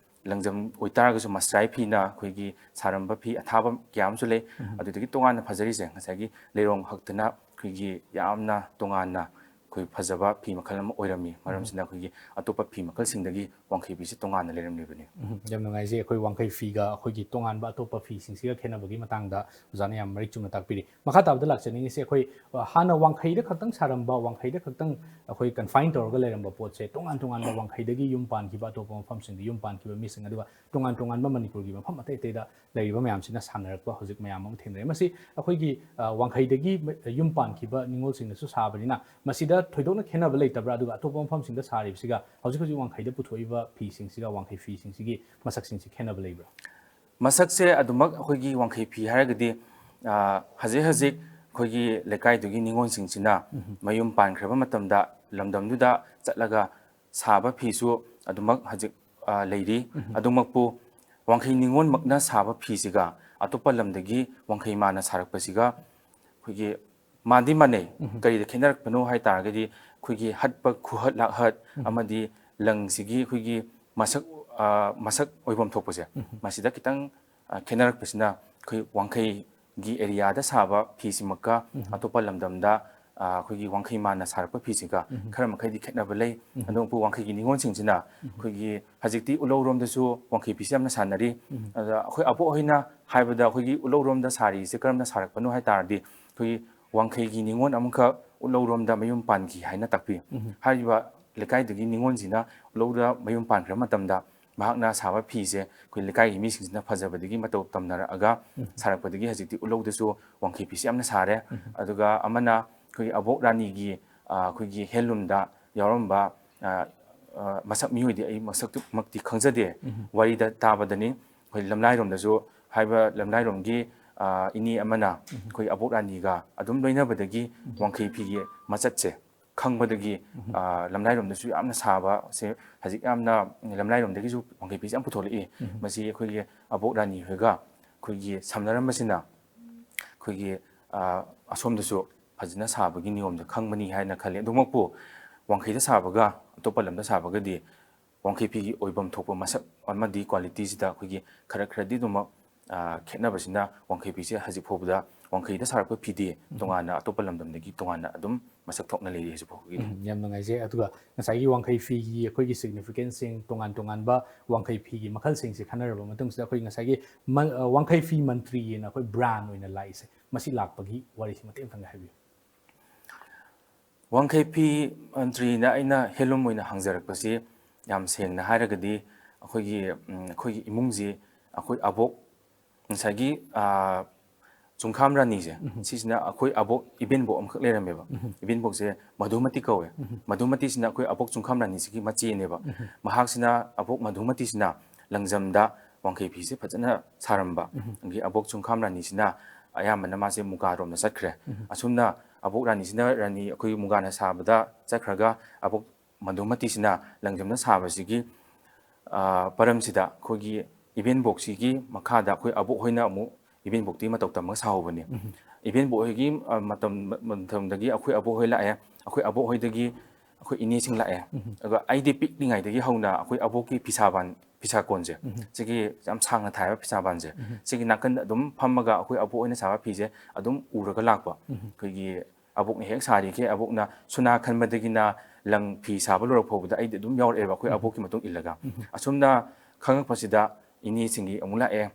ꯂꯪꯖꯝ ꯑꯣꯏꯇꯥꯔꯒꯁꯨ ꯃꯁꯔꯥꯏ ꯐꯤꯅ ꯑꯩꯈꯣꯏꯒꯤ ꯁꯥꯔꯝꯕ ꯐꯤ ꯑꯊꯥꯕ ꯀꯌꯥ ꯑꯃꯁꯨ ꯂꯩ꯫ ꯑꯗꯨꯗꯒꯤ ꯇꯣꯉꯥꯟꯅ ꯐꯖꯔꯤꯁꯦ ꯉꯁꯥꯏꯒꯤ ꯂꯩꯔꯣꯡ ꯍꯛꯇꯅ ꯑꯩꯈꯣꯏꯒꯤ ꯌꯥꯝꯅ ꯇꯣꯉꯥꯟꯅ ꯑꯩꯈꯣꯏ ꯐꯖꯕ ꯐꯤ ꯃꯈꯜ ꯑꯃ ꯑꯣꯏꯔꯝꯃꯤ꯫ ꯃꯔꯝꯁꯤꯅ ꯑꯩꯈꯣꯏꯒꯤ ꯑꯇꯣꯞꯄ ꯐꯤ ꯃꯈꯜꯁꯤꯡꯗꯒꯤ ꯋꯥꯡꯈꯩ ꯐꯤꯁꯤ ꯇꯣꯉꯥꯟꯅ ꯂꯩꯔꯝꯂꯤꯕꯅꯤ꯫ ꯎꯝ, ꯌꯥꯝ ꯅꯨꯡꯉꯥꯏꯖꯩ꯫ ꯑꯩꯈꯣꯏ ꯋꯥꯡꯈꯩ ꯐꯤꯒ ꯑꯩꯈꯣꯏꯒꯤ ꯇꯣꯉꯥꯟꯕ ꯑꯇꯣꯞꯄ ꯐꯤꯁꯤꯡꯁꯤꯒ ꯈꯦꯠꯅꯕꯒꯤ ꯃꯇꯥꯡꯗ ꯑꯣꯖꯥꯅ ꯌꯥꯝ ꯃꯔꯤꯛ ꯆꯨꯝꯅ ꯇꯥꯛꯄꯤꯔꯤ꯫ ꯃꯈꯥ ꯇꯥꯕꯗ ꯂꯥꯛꯆꯅꯤꯡꯉꯤꯁꯦ, ꯑꯩꯈꯣꯏ, ꯑ, ꯍꯥꯟꯅ ꯋꯥꯡꯈꯩꯗ ꯈꯛꯇꯪ ꯁꯥꯔꯝꯕ, ꯋꯥꯡꯈꯩꯗ ꯈꯛꯇꯪ ꯑꯩꯈꯣꯏ confine ꯇꯧꯔꯒ ꯂꯩꯔꯝꯕ ꯄꯣꯠꯁꯦ, ꯇꯣꯉꯥꯟ ꯇꯣꯉꯥꯟꯕ ꯋꯥꯡꯈꯩꯗꯒꯤ ꯌꯨꯝ ꯄꯥꯟꯈꯤꯕ, ꯑꯇꯣꯞꯄ ꯃꯐꯝꯁꯤꯡꯗ ꯌꯨꯝ ꯄꯥꯟꯈꯤꯕ ꯃꯤꯁꯤꯡ, ꯑꯗꯨꯒ ꯇꯣꯉꯥꯟ ꯇꯣꯉꯥꯟꯕ ꯃꯅꯤꯄꯨꯔꯒꯤ ꯃꯐꯝ ꯑꯇꯩ ꯑꯇꯩꯗ ꯂꯩꯔꯤꯕ ꯃꯌꯥꯝꯁꯤꯅ ꯁꯥꯟꯅꯔꯛꯄ ꯍꯧꯖꯤꯛ ꯃꯌꯥꯝ ꯑꯃ ꯊꯦꯡꯅꯔꯦ꯫ ꯃꯁꯤ ꯑꯩꯈꯣꯏꯒꯤ, ꯑ, ꯋꯥꯡꯈꯩꯗꯒꯤ ꯌꯨꯝ ꯄꯥꯟꯈꯤꯕ ꯅꯤꯉꯣꯜꯁꯤꯡꯅꯁꯨ ꯁꯥꯕꯅꯤꯅ ꯃꯁꯤꯗ ꯊꯣꯏꯗꯣꯛꯅ ꯈꯦꯠꯅꯕ ꯂꯩꯇꯕ꯭ꯔꯥ? ꯑꯗꯨꯒ ꯑꯇꯣꯞꯄ ꯃꯐꯝꯁꯤꯡꯗ ꯁꯥꯔꯤꯕꯁꯤꯒ ꯍꯧꯖꯤꯛ ꯍꯧꯖꯤꯛ ꯋꯥꯡꯈꯩꯗ ꯄꯨꯊꯣꯛꯏꯕ ꯐꯤꯁꯤꯡꯁꯤꯒ, ꯋꯥꯡꯈꯩ ꯐꯤꯁꯤꯡꯁꯤꯒꯤ ꯃꯁꯛꯁꯤꯡꯁꯤ ꯈꯦꯠꯅꯕ ꯂꯩꯕ꯭ꯔꯥ? ꯃꯁꯛꯁꯦ ꯑꯗꯨꯃꯛ ꯑꯩꯈꯣꯏꯒꯤ ꯋꯥꯡꯈꯩ ꯐꯤ ꯍꯥꯏꯔꯒꯗꯤ, ꯑ, ꯍꯧꯖꯤꯛ ꯍꯧꯖꯤꯛ ꯑꯩꯈꯣꯏꯒꯤ ꯂꯩꯀꯥꯏꯗꯨꯒꯤ ꯅꯤꯉꯣꯜꯁꯤꯡꯁꯤꯅ ꯃꯌꯨꯝ ꯄꯥꯟꯈ꯭ꯔꯕ ꯃꯇꯝꯗ ꯂꯝꯗꯝꯗꯨꯗ ꯆꯠꯂꯒ ꯁꯥꯕ ꯐꯤꯁꯨ ꯑꯗꯨꯃꯛ ꯍꯧꯖꯤꯛ, ꯑ, ꯂꯩꯔꯤ꯫ ꯑꯗꯨꯃꯛꯄꯨ ꯋꯥꯡꯈꯩ ꯅꯤꯉꯣꯜꯃꯛꯅ ꯁꯥꯕ ꯐꯤꯁꯤꯒ ꯑꯇꯣꯞꯄ ꯂꯝꯗꯒꯤ ꯋꯥꯡꯈꯩ ꯃꯥꯅ ꯁꯥꯔꯛꯄꯁꯤꯒ ꯑꯩꯈꯣꯏꯒꯤ ꯃꯥꯟꯗꯤ ꯃꯥꯟꯅꯩ꯫ ꯀꯔꯤꯗ ꯈꯦꯠꯅꯔꯛꯄꯅꯣ ꯍꯥꯏ ꯇꯥꯔꯒꯗꯤ, ꯑꯩꯈꯣꯏꯒꯤ ꯍꯠꯄ ꯈꯨꯍꯠ ꯂꯥꯛꯍꯠ ꯑꯃꯗꯤ ꯂꯪꯁꯤꯒꯤ ꯑꯩꯈꯣꯏꯒꯤ ꯃꯁꯛ, ꯑ, ꯃꯁꯛ ꯑꯣꯏꯐꯝ ꯊꯣꯛꯄꯁꯦ, ꯃꯁꯤꯗ ꯈꯤꯇꯪ, ꯑ, ꯈꯦꯠꯅꯔꯛꯄꯁꯤꯅ ꯑꯩꯈꯣꯏ ꯋꯥꯡꯈꯩ ꯒꯤ ꯑꯦꯔꯤꯌꯥꯗ ꯁꯥꯕ ꯐꯤꯁꯤꯃꯛꯀ ꯑꯇꯣꯞꯄ ꯂꯝꯗꯝꯗ, ꯑ, ꯑꯩꯈꯣꯏꯒꯤ ꯋꯥꯡꯈꯩ ꯃꯥꯟꯅ ꯁꯥꯔꯛꯄ ꯐꯤꯁꯤꯒ ꯈꯔ ꯃꯈꯩꯗꯤ ꯈꯦꯠꯅꯕ ꯂꯩ꯫ ꯑꯗꯨꯕꯨ ꯋꯥꯡꯈꯩꯒꯤ ꯅꯤꯉꯣꯜꯁꯤꯡꯁꯤꯅ ꯑꯩꯈꯣꯏꯒꯤ ꯍꯧꯖꯤꯛꯇꯤ ꯎꯠꯂꯧꯔꯣꯝꯗꯁꯨ ꯋꯥꯡꯈꯩ ꯐꯤꯁꯦ ꯌꯥꯝꯅ ꯁꯥꯟꯅꯔꯤ꯫ ꯑꯗ ꯑꯩꯈꯣꯏ ꯑꯕꯣꯛ ꯍꯣꯏꯅ ꯍꯥꯏꯕꯗ ꯑꯩꯈꯣꯏꯒꯤ ꯎꯠꯂꯧꯔꯣꯝꯗ ꯁꯥꯔꯤꯁꯦ ꯀꯔꯝꯅ ꯁꯥꯔꯛꯄꯅꯣ ꯍꯥꯏ ꯇꯥꯔꯗꯤ, ꯑꯩꯈꯣꯏꯒꯤ ꯋꯥꯡꯈꯩꯒꯤ ꯅꯤꯉꯣꯜ ꯑꯃꯈꯛ ꯎꯠꯂꯧꯔꯣꯝꯗ ꯃꯌꯨꯝ ꯄꯥꯟꯈꯤ ꯍꯥꯏꯅ ꯇꯥꯛꯄꯤ꯫ ꯍꯥꯏꯔꯤꯕ ꯂꯩꯀꯥꯏꯗꯨꯒꯤ ꯅꯤꯉꯣꯜꯁꯤꯅ ꯎꯠꯂꯧꯗ ꯃꯌꯨꯝ ꯄꯥꯟꯈ꯭ꯔ ꯃꯇꯝꯗ ꯃꯍꯥꯛꯅ ꯁꯥꯕ ꯐꯤꯁꯦ ꯑꯩꯈꯣꯏ ꯂꯩꯀꯥꯏꯒꯤ ꯃꯤꯁꯤꯡꯁꯤꯅ ꯐꯖꯕꯗꯒꯤ ꯃꯇꯧ ꯇꯝꯅꯔꯛꯑꯒ ꯁꯥꯔꯛꯄꯗꯒꯤ ꯍꯧꯖꯤꯛꯇꯤ ꯎꯠꯂꯧꯗꯁꯨ ꯋꯥꯡꯈꯩ ꯐꯤꯁꯦ ꯌꯥꯝꯅ ꯁꯥꯔꯦ꯫ ꯑꯗꯨꯒ ꯑꯃꯅ ꯑꯩꯈꯣꯏꯒꯤ ꯑꯕꯣꯛ ꯔꯥꯅꯤꯒꯤ, ꯑ, ꯑꯩꯈꯣꯏꯒꯤ ꯍꯦꯟꯂꯨꯝꯗ ꯌꯥꯎꯔꯝꯕ, ꯑ, ꯑ, ꯃꯁꯛ ꯃꯤꯑꯣꯏꯗꯤ ꯑꯩ ꯃꯁꯛꯇꯨꯃꯛꯇꯤ ꯈꯪꯖꯗꯦ, ꯋꯥꯔꯤꯗ ꯇꯥꯕꯗꯅꯤ꯫ ꯑꯩꯈꯣꯏ ꯂꯝꯂꯥꯏꯔꯣꯝꯗꯁꯨ ꯍꯥꯏꯕ ꯂꯝꯂꯥꯏꯔꯣꯝꯒꯤ, ꯑ, ꯏꯅꯦ ꯑꯃꯅ ꯑꯩꯈꯣꯏ ꯑꯕꯣꯛ ꯔꯥꯅꯤꯒ ꯑꯗꯨꯝ ꯂꯣꯏꯅꯕꯗꯒꯤ ꯋꯥꯡꯈꯩ ꯐꯤꯒꯤ ꯃꯆꯠꯁꯦ ꯈꯪꯕꯗꯒꯤ, ꯑ, ꯂꯝꯂꯥꯏꯔꯣꯝꯗꯁꯨ ꯌꯥꯝꯅ ꯁꯥꯕ ꯁꯦ, ꯍꯧꯖꯤꯛ ꯌꯥꯝꯅ ꯂꯝꯂꯥꯏꯔꯣꯝꯗꯒꯤꯁꯨ ꯋꯥꯡꯈꯩ ꯐꯤꯁꯦ ꯌꯥꯝ ꯄꯨꯊꯣꯛꯂꯛꯏ꯫ ꯃꯁꯤ ꯑꯩꯈꯣꯏꯒꯤ ꯑꯕꯣꯛ ꯔꯥꯅꯤ ꯍꯣꯏꯒ ꯑꯩꯈꯣꯏꯒꯤ ꯁꯝꯅꯔꯝꯕꯁꯤꯅ ꯑꯩꯈꯣꯏꯒꯤ, ꯑ, ꯑꯁꯣꯝꯗꯁꯨ ꯐꯖꯅ ꯁꯥꯕꯒꯤ ꯅꯤꯌꯣꯝꯗ ꯈꯪꯕꯅꯤ ꯍꯥꯏꯅ ꯈꯜꯂꯤ꯫ ꯑꯗꯨꯃꯛꯄꯨ ꯋꯥꯡꯈꯩꯗ ꯁꯥꯕꯒ ꯑꯇꯣꯞꯄ ꯂꯝꯗ ꯁꯥꯕꯒꯗꯤ ꯋꯥꯡꯈꯩ ꯐꯤꯒꯤ ꯑꯣꯏꯐꯝ ꯊꯣꯛꯄ ꯃꯁꯛ ꯑꯃꯗꯤ ꯀ꯭ꯋꯥꯂꯤꯇꯤꯁꯤꯗ ꯑꯩꯈꯣꯏꯒꯤ ꯈꯔ ꯈꯔꯗꯤ ꯑꯗꯨꯃꯛ, ꯑ, ꯈꯦꯠꯅꯕꯁꯤꯅ ꯋꯥꯡꯈꯩ ꯐꯤꯁꯦ ꯍꯧꯖꯤꯛ ꯐꯥꯎꯕꯗ ꯋꯥꯡꯈꯩꯗ ꯁꯥꯔꯛꯄ ꯐꯤꯗꯤ ꯇꯣꯉꯥꯟꯅ ꯑꯇꯣꯞꯄ ꯂꯝꯗꯝꯗꯒꯤ ꯇꯣꯉꯥꯟꯅ ꯑꯗꯨꯝ ꯃꯁꯛ ꯊꯣꯛꯅ ꯂꯩꯔꯤ ꯍꯧꯖꯤꯛ ꯐꯥꯎꯒꯤꯗꯤ꯫ ꯎꯝ, ꯌꯥꯝ ꯅꯨꯡꯉꯥꯏꯖꯩ꯫ ꯑꯗꯨꯒ ꯉꯁꯥꯏꯒꯤ ꯋꯥꯡꯈꯩ ꯐꯤꯒꯤ ꯑꯩꯈꯣꯏꯒꯤ significance ꯁꯤꯡ, ꯇꯣꯉꯥꯟ ꯇꯣꯉꯥꯟꯕ ꯋꯥꯡꯈꯩ ꯐꯤꯒꯤ ꯃꯈꯜꯁꯤꯡꯁꯦ ꯈꯟꯅꯔꯕ ꯃꯇꯨꯡꯁꯤꯗ ꯑꯩꯈꯣꯏ ꯉꯁꯥꯏꯒꯤ ꯃ-, ꯑ, ꯋꯥꯡꯈꯩ ꯐꯤ ꯃꯟꯇ꯭ꯔꯤꯅ ꯑꯩꯈꯣꯏ brand ꯑꯣꯏꯅ ꯂꯥꯛꯏꯁꯦ, ꯃꯁꯤ ꯂꯥꯛꯄꯒꯤ ꯋꯥꯔꯤꯁꯤ ꯃꯇꯦꯛ ꯑꯃꯇꯪꯒ ꯍꯥꯏꯕꯤꯌꯨ꯫ ꯋꯥꯡꯈꯩ ꯐꯤ ꯃꯟꯇ꯭ꯔꯤꯅ ꯑꯩꯅ ꯍꯦꯟꯂꯨꯝ ꯑꯣꯏꯅ ꯍꯥꯡꯖꯔꯛꯄꯁꯤ ꯌꯥꯝ ꯁꯦꯡꯅ ꯍꯥꯏꯔꯒꯗꯤ ꯑꯩꯈꯣꯏꯒꯤ, ꯎꯝ, ꯑꯩꯈꯣꯏꯒꯤ ꯏꯃꯨꯡꯁꯤ ꯑꯩꯈꯣꯏ ꯑꯕꯣꯛ ꯉꯁꯥꯏꯒꯤ, ꯑ, ꯆꯨꯡꯈꯥꯝ ꯔꯥꯅꯤꯁꯦ, ꯁꯤꯁꯤꯅ ꯑꯩꯈꯣꯏ ꯑꯕꯣꯛ ꯏꯕꯦꯟꯕꯣꯛ ꯑꯃꯈꯛ ꯂꯩꯔꯝꯃꯦꯕ꯫ ꯏꯕꯦꯟꯕꯣꯛꯁꯦ ꯃꯙꯨꯃꯇꯤ ꯀꯧꯋꯦ꯫ ꯃꯙꯨꯃꯇꯤꯁꯤꯅ ꯑꯩꯈꯣꯏ ꯑꯕꯣꯛ ꯆꯨꯡꯈꯥꯝ ꯔꯥꯅꯤꯁꯤꯒꯤ ꯃꯆꯦꯅꯦꯕ꯫ ꯃꯍꯥꯛꯁꯤꯅ, ꯑꯕꯣꯛ ꯃꯙꯨꯃꯇꯤꯁꯤꯅ ꯂꯪꯖꯝꯗ ꯋꯥꯡꯈꯩ ꯐꯤꯁꯦ ꯐꯖꯅ ꯁꯥꯔꯝꯕ꯫ ꯑꯗꯒꯤ ꯑꯕꯣꯛ ꯆꯨꯡꯈꯥꯝ ꯔꯥꯅꯤꯁꯤꯅ ꯑꯌꯥꯝꯕꯅ ꯃꯥꯁꯦ ꯃꯨꯒꯥꯔꯣꯝꯗ ꯆꯠꯈ꯭ꯔꯦ꯫ ꯑꯁꯨꯝꯅ ꯑꯕꯣꯛ ꯔꯥꯅꯤꯁꯤꯅ, ꯔꯥꯅꯤ ꯑꯩꯈꯣꯏ ꯃꯨꯒꯥꯅ ꯁꯥꯕꯗ ꯆꯠꯈ꯭ꯔꯒ ꯑꯕꯣꯛ ꯃꯙꯨꯃꯇꯤꯁꯤꯅ ꯂꯪꯖꯝꯅ ꯁꯥꯕꯁꯤꯒꯤ, ꯑ, ꯄꯔꯝꯁꯤꯗ ꯑꯩꯈꯣꯏꯒꯤ ꯏꯕꯦꯟꯕꯣꯛꯁꯤꯒꯤ ꯃꯈꯥꯗ ꯑꯩꯈꯣꯏ ꯑꯕꯣꯛ ꯍꯣꯏꯅ ꯑꯃꯨꯛ ꯏꯕꯦꯟꯕꯣꯛꯇꯤ ꯃꯇꯧ ꯇꯝꯃꯒ ꯁꯥꯍꯧꯕꯅꯤ꯫ ꯏꯕꯦꯟꯕꯣꯛ ꯍꯣꯏꯒꯤ, ꯑ, ꯃꯇꯝ, ꯃꯇꯝꯗꯒꯤ ꯑꯩꯈꯣꯏ ꯑꯕꯣꯛ ꯍꯣꯏ ꯂꯥꯛꯑꯦ꯫ ꯑꯩꯈꯣꯏ ꯑꯕꯣꯛ ꯍꯣꯏꯗꯒꯤ ꯑꯩꯈꯣꯏ ꯏꯅꯦꯁꯤꯡ ꯂꯥꯛꯑꯦ꯫ ꯑꯗꯨꯒ ꯑꯩꯗꯤ ꯄꯤꯛꯂꯤꯉꯩꯗꯒꯤ ꯍꯧꯅ ꯑꯩꯈꯣꯏ ꯑꯕꯣꯛꯀꯤ ꯐꯤꯁꯥꯕꯥꯟ ꯐꯤꯁꯥ ꯀꯣꯟꯁꯦ, ꯁꯤꯒꯤ ꯌꯥꯝ ꯁꯥꯡꯅ ꯊꯥꯏꯕ ꯐꯤꯁꯥ ꯕꯥꯟꯁꯦ, ꯁꯤꯒꯤ ꯅꯥꯀꯟꯗ ꯑꯗꯨꯝ ꯐꯝꯃꯒ ꯑꯩꯈꯣꯏ ꯑꯕꯣꯛ ꯑꯣꯏꯅ ꯁꯥꯕ ꯐꯤꯁꯦ ꯑꯗꯨꯝ ꯎꯔꯒ ꯂꯥꯛꯄ꯫ ꯑꯩꯈꯣꯏꯒꯤ ꯑꯕꯣꯛꯅ ꯍꯦꯛ ꯁꯥꯔꯤꯈꯩ, ꯑꯕꯣꯛꯅ ꯁꯨꯅꯥ ꯈꯟꯕꯗꯒꯤꯅ ꯂꯪ ꯐꯤ ꯁꯥꯕ ꯂꯣꯏꯔꯛ ꯐꯥꯎꯕꯗ ꯑꯩꯗꯤ ꯑꯗꯨꯝ ꯌꯥꯎꯔꯛꯑꯦꯕ, ꯑꯩꯈꯣꯏ ꯑꯕꯣꯛꯀꯤ ꯃꯇꯨꯡ ꯏꯜꯂꯒ꯫ ꯑꯁꯨꯝꯅ ꯈꯪꯉꯛꯄꯁꯤꯗ ꯏꯅꯦꯁꯤꯡꯒꯤ ꯑꯃꯨꯛ ꯂꯥꯛꯑꯦ꯫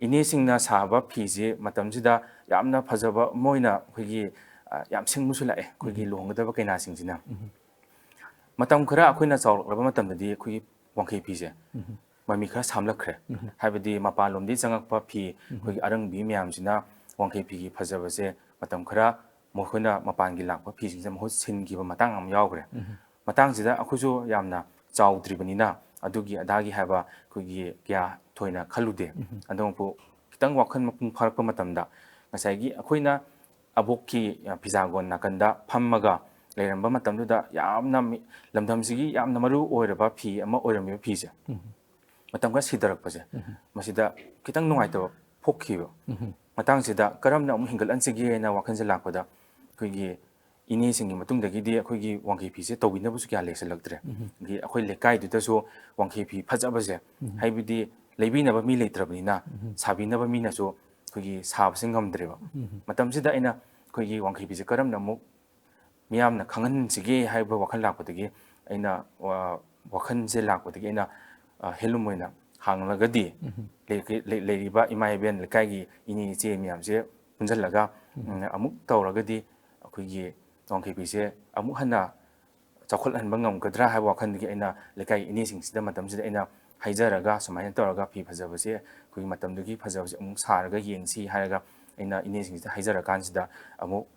ꯏꯅꯦꯁꯤꯡꯅ ꯁꯥꯕ ꯐꯤꯁꯦ ꯃꯇꯝꯁꯤꯗ ꯌꯥꯝꯅ ꯐꯖꯕ, ꯃꯣꯏꯅ ꯑꯩꯈꯣꯏꯒꯤ, ꯑ, ꯌꯥꯝ ꯁꯤꯡꯕꯁꯨ ꯂꯥꯛꯑꯦ, ꯑꯩꯈꯣꯏꯒꯤ ꯂꯨꯍꯣꯡꯒꯗꯕ ꯀꯩꯅꯥꯁꯤꯡꯁꯤꯅ꯫ ꯃꯇꯝ ꯈꯔ ꯑꯩꯈꯣꯏꯅ ꯆꯥꯎꯔꯛꯂꯕ ꯃꯇꯝꯗꯗꯤ ꯑꯩꯈꯣꯏꯒꯤ ꯋꯥꯡꯈꯩ ꯐꯤꯁꯦ ꯃꯃꯤ ꯈꯔ ꯁꯥꯝꯂꯛꯈ꯭ꯔꯦ꯫ ꯍꯥꯏꯕꯗꯤ ꯃꯄꯥꯟꯂꯣꯝꯗꯒꯤ ꯆꯪꯉꯛꯄ ꯐꯤ, ꯑꯩꯈꯣꯏꯒꯤ ꯑꯔꯪꯕꯤ ꯃꯌꯥꯝꯁꯤꯅ ꯋꯥꯡꯈꯩ ꯐꯤꯒꯤ ꯐꯖꯕꯁꯦ ꯃꯇꯝ ꯈꯔ ꯃꯈꯣꯏꯅ ꯃꯄꯥꯟꯒꯤ ꯂꯥꯛꯄ ꯐꯤꯁꯤꯡꯁꯤꯅ ꯃꯍꯨꯠ ꯁꯤꯟꯈꯤꯕ ꯃꯇꯥꯡ ꯑꯃ ꯌꯥꯎꯈ꯭ꯔꯦ꯫ ꯃꯇꯥꯡꯁꯤꯗ ꯑꯩꯈꯣꯏꯁꯨ ꯌꯥꯝꯅ ꯆꯥꯎꯗ꯭ꯔꯤꯕꯅꯤꯅ ꯑꯗꯨꯒꯤ ꯑꯗꯥꯒꯤ ꯍꯥꯏꯕ ꯑꯩꯈꯣꯏꯒꯤ ꯀꯌꯥ ꯊꯣꯏꯅ ꯈꯜꯂꯨꯗꯦ꯫ ꯑꯗꯨꯕꯨ ꯈꯤꯇꯪ ꯋꯥꯈꯜ ꯃꯄꯨꯡ ꯐꯥꯔꯛꯄ ꯃꯇꯝꯗ ꯉꯁꯥꯏꯒꯤ ꯑꯩꯈꯣꯏꯅ ꯑꯕꯣꯛꯀꯤ, ꯑ, ꯐꯤꯖꯥꯒꯣꯟ ꯅꯥꯀꯟꯗ ꯐꯝꯃꯒ ꯂꯩꯔꯝꯕ ꯃꯇꯝꯗꯨꯗ ꯌꯥꯝꯅ ꯃꯤ-, ꯂꯝꯗꯝꯁꯤꯒꯤ ꯌꯥꯝꯅ ꯃꯔꯨ ꯑꯣꯏꯔꯕ ꯐꯤ ꯑꯃ ꯑꯣꯏꯔꯝꯃꯤꯕ ꯐꯤꯁꯦ ꯃꯇꯝ ꯈꯔ ꯁꯤꯊꯔꯛꯄꯁꯦ, ꯃꯁꯤꯗ ꯈꯤꯇꯪ ꯅꯨꯡꯉꯥꯏꯇꯕ ꯄꯣꯛꯈꯤꯕ ꯃꯇꯥꯡꯁꯤꯗ ꯀꯔꯝꯅ ꯑꯃꯨꯛ ꯍꯤꯡꯒꯠꯍꯟꯁꯤꯒꯦꯅ ꯋꯥꯈꯜꯁꯦ ꯂꯥꯛꯄꯗ, ꯑꯩꯈꯣꯏꯒꯤ ꯏꯅꯦꯁꯤꯡꯒꯤ ꯃꯇꯨꯡꯗꯒꯤꯗꯤ ꯑꯩꯈꯣꯏꯒꯤ ꯋꯥꯡꯈꯩ ꯐꯤꯁꯦ ꯇꯧꯕꯤꯅꯕꯁꯨ ꯀꯌꯥ ꯂꯩꯁꯜꯂꯛꯇ꯭ꯔꯦ꯫ ꯑꯗꯒꯤ ꯑꯩꯈꯣꯏ ꯂꯩꯀꯥꯏꯗꯨꯗꯁꯨ ꯋꯥꯡꯈꯩ ꯐꯤ ꯐꯖꯕꯁꯦ, ꯍꯥꯏꯕꯗꯤ ꯂꯩꯕꯤꯅꯕ ꯃꯤ ꯂꯩꯇ꯭ꯔꯕꯅꯤꯅ ꯁꯥꯕꯤꯅꯕ ꯃꯤꯅꯁꯨ ꯑꯩꯈꯣꯏꯒꯤ ꯁꯥꯕꯁꯦ ꯉꯝꯗ꯭ꯔꯦꯕ꯫ ꯃꯇꯝꯁꯤꯗ ꯑꯩꯅ ꯑꯩꯈꯣꯏꯒꯤ ꯋꯥꯡꯈꯩ ꯐꯤꯁꯦ ꯀꯔꯝꯅ ꯑꯃꯨꯛ ꯃꯤꯌꯥꯝꯅ ꯈꯪꯍꯟꯁꯤꯒꯦ ꯍꯥꯏꯕ ꯋꯥꯈꯜ ꯂꯥꯛꯄꯗꯒꯤ ꯑꯩꯅ, ꯋꯥ-, ꯋꯥꯈꯜꯁꯦ ꯂꯥꯛꯄꯗꯒꯤ ꯑꯩꯅ, ꯑ, ꯍꯦꯟꯂꯨꯝ ꯑꯣꯏꯅ ꯍꯥꯡꯂꯒꯗꯤ ꯂꯩ-, ꯂꯩ-, ꯂꯩꯔꯤꯕ ꯏꯃꯥ ꯏꯕꯦꯟ ꯂꯩꯀꯥꯏꯒꯤ ꯏꯅꯦ ꯏꯆꯦ ꯃꯌꯥꯝꯁꯦ ꯄꯨꯟꯁꯤꯜꯂꯒ, ꯎꯝ, ꯑꯃꯨꯛ ꯇꯧꯔꯒꯗꯤ ꯑꯩꯈꯣꯏꯒꯤ ꯋꯥꯡꯈꯩ ꯐꯤꯁꯦ ꯑꯃꯨꯛ ꯍꯟꯅ ꯆꯥꯎꯈꯠꯍꯟꯕ ꯉꯝꯒꯗ꯭ꯔꯥ ꯍꯥꯏꯕ ꯋꯥꯈꯜꯗꯒꯤ ꯑꯩꯅ ꯂꯩꯀꯥꯏꯒꯤ ꯏꯅꯦꯁꯤꯡꯁꯤꯗ ꯃꯇꯝꯁꯤꯗ ꯑꯩꯅ ꯍꯥꯏꯖꯔꯒ, ꯁꯨꯃꯥꯏꯅ ꯇꯧꯔꯒ ꯐꯤ ꯐꯖꯕꯁꯦ ꯑꯩꯈꯣꯏꯒꯤ ꯃꯇꯝꯗꯨꯒꯤ ꯐꯖꯕꯁꯦ ꯑꯃꯨꯛ ꯁꯥꯔꯒ ꯌꯦꯡꯁꯤ ꯍꯥꯏꯔꯒ ꯑꯩꯅ ꯏꯅꯦꯁꯤꯡꯁꯤꯗ ꯍꯥꯏꯖꯔꯀꯥꯟꯁꯤꯗ ꯑꯃꯨꯛ,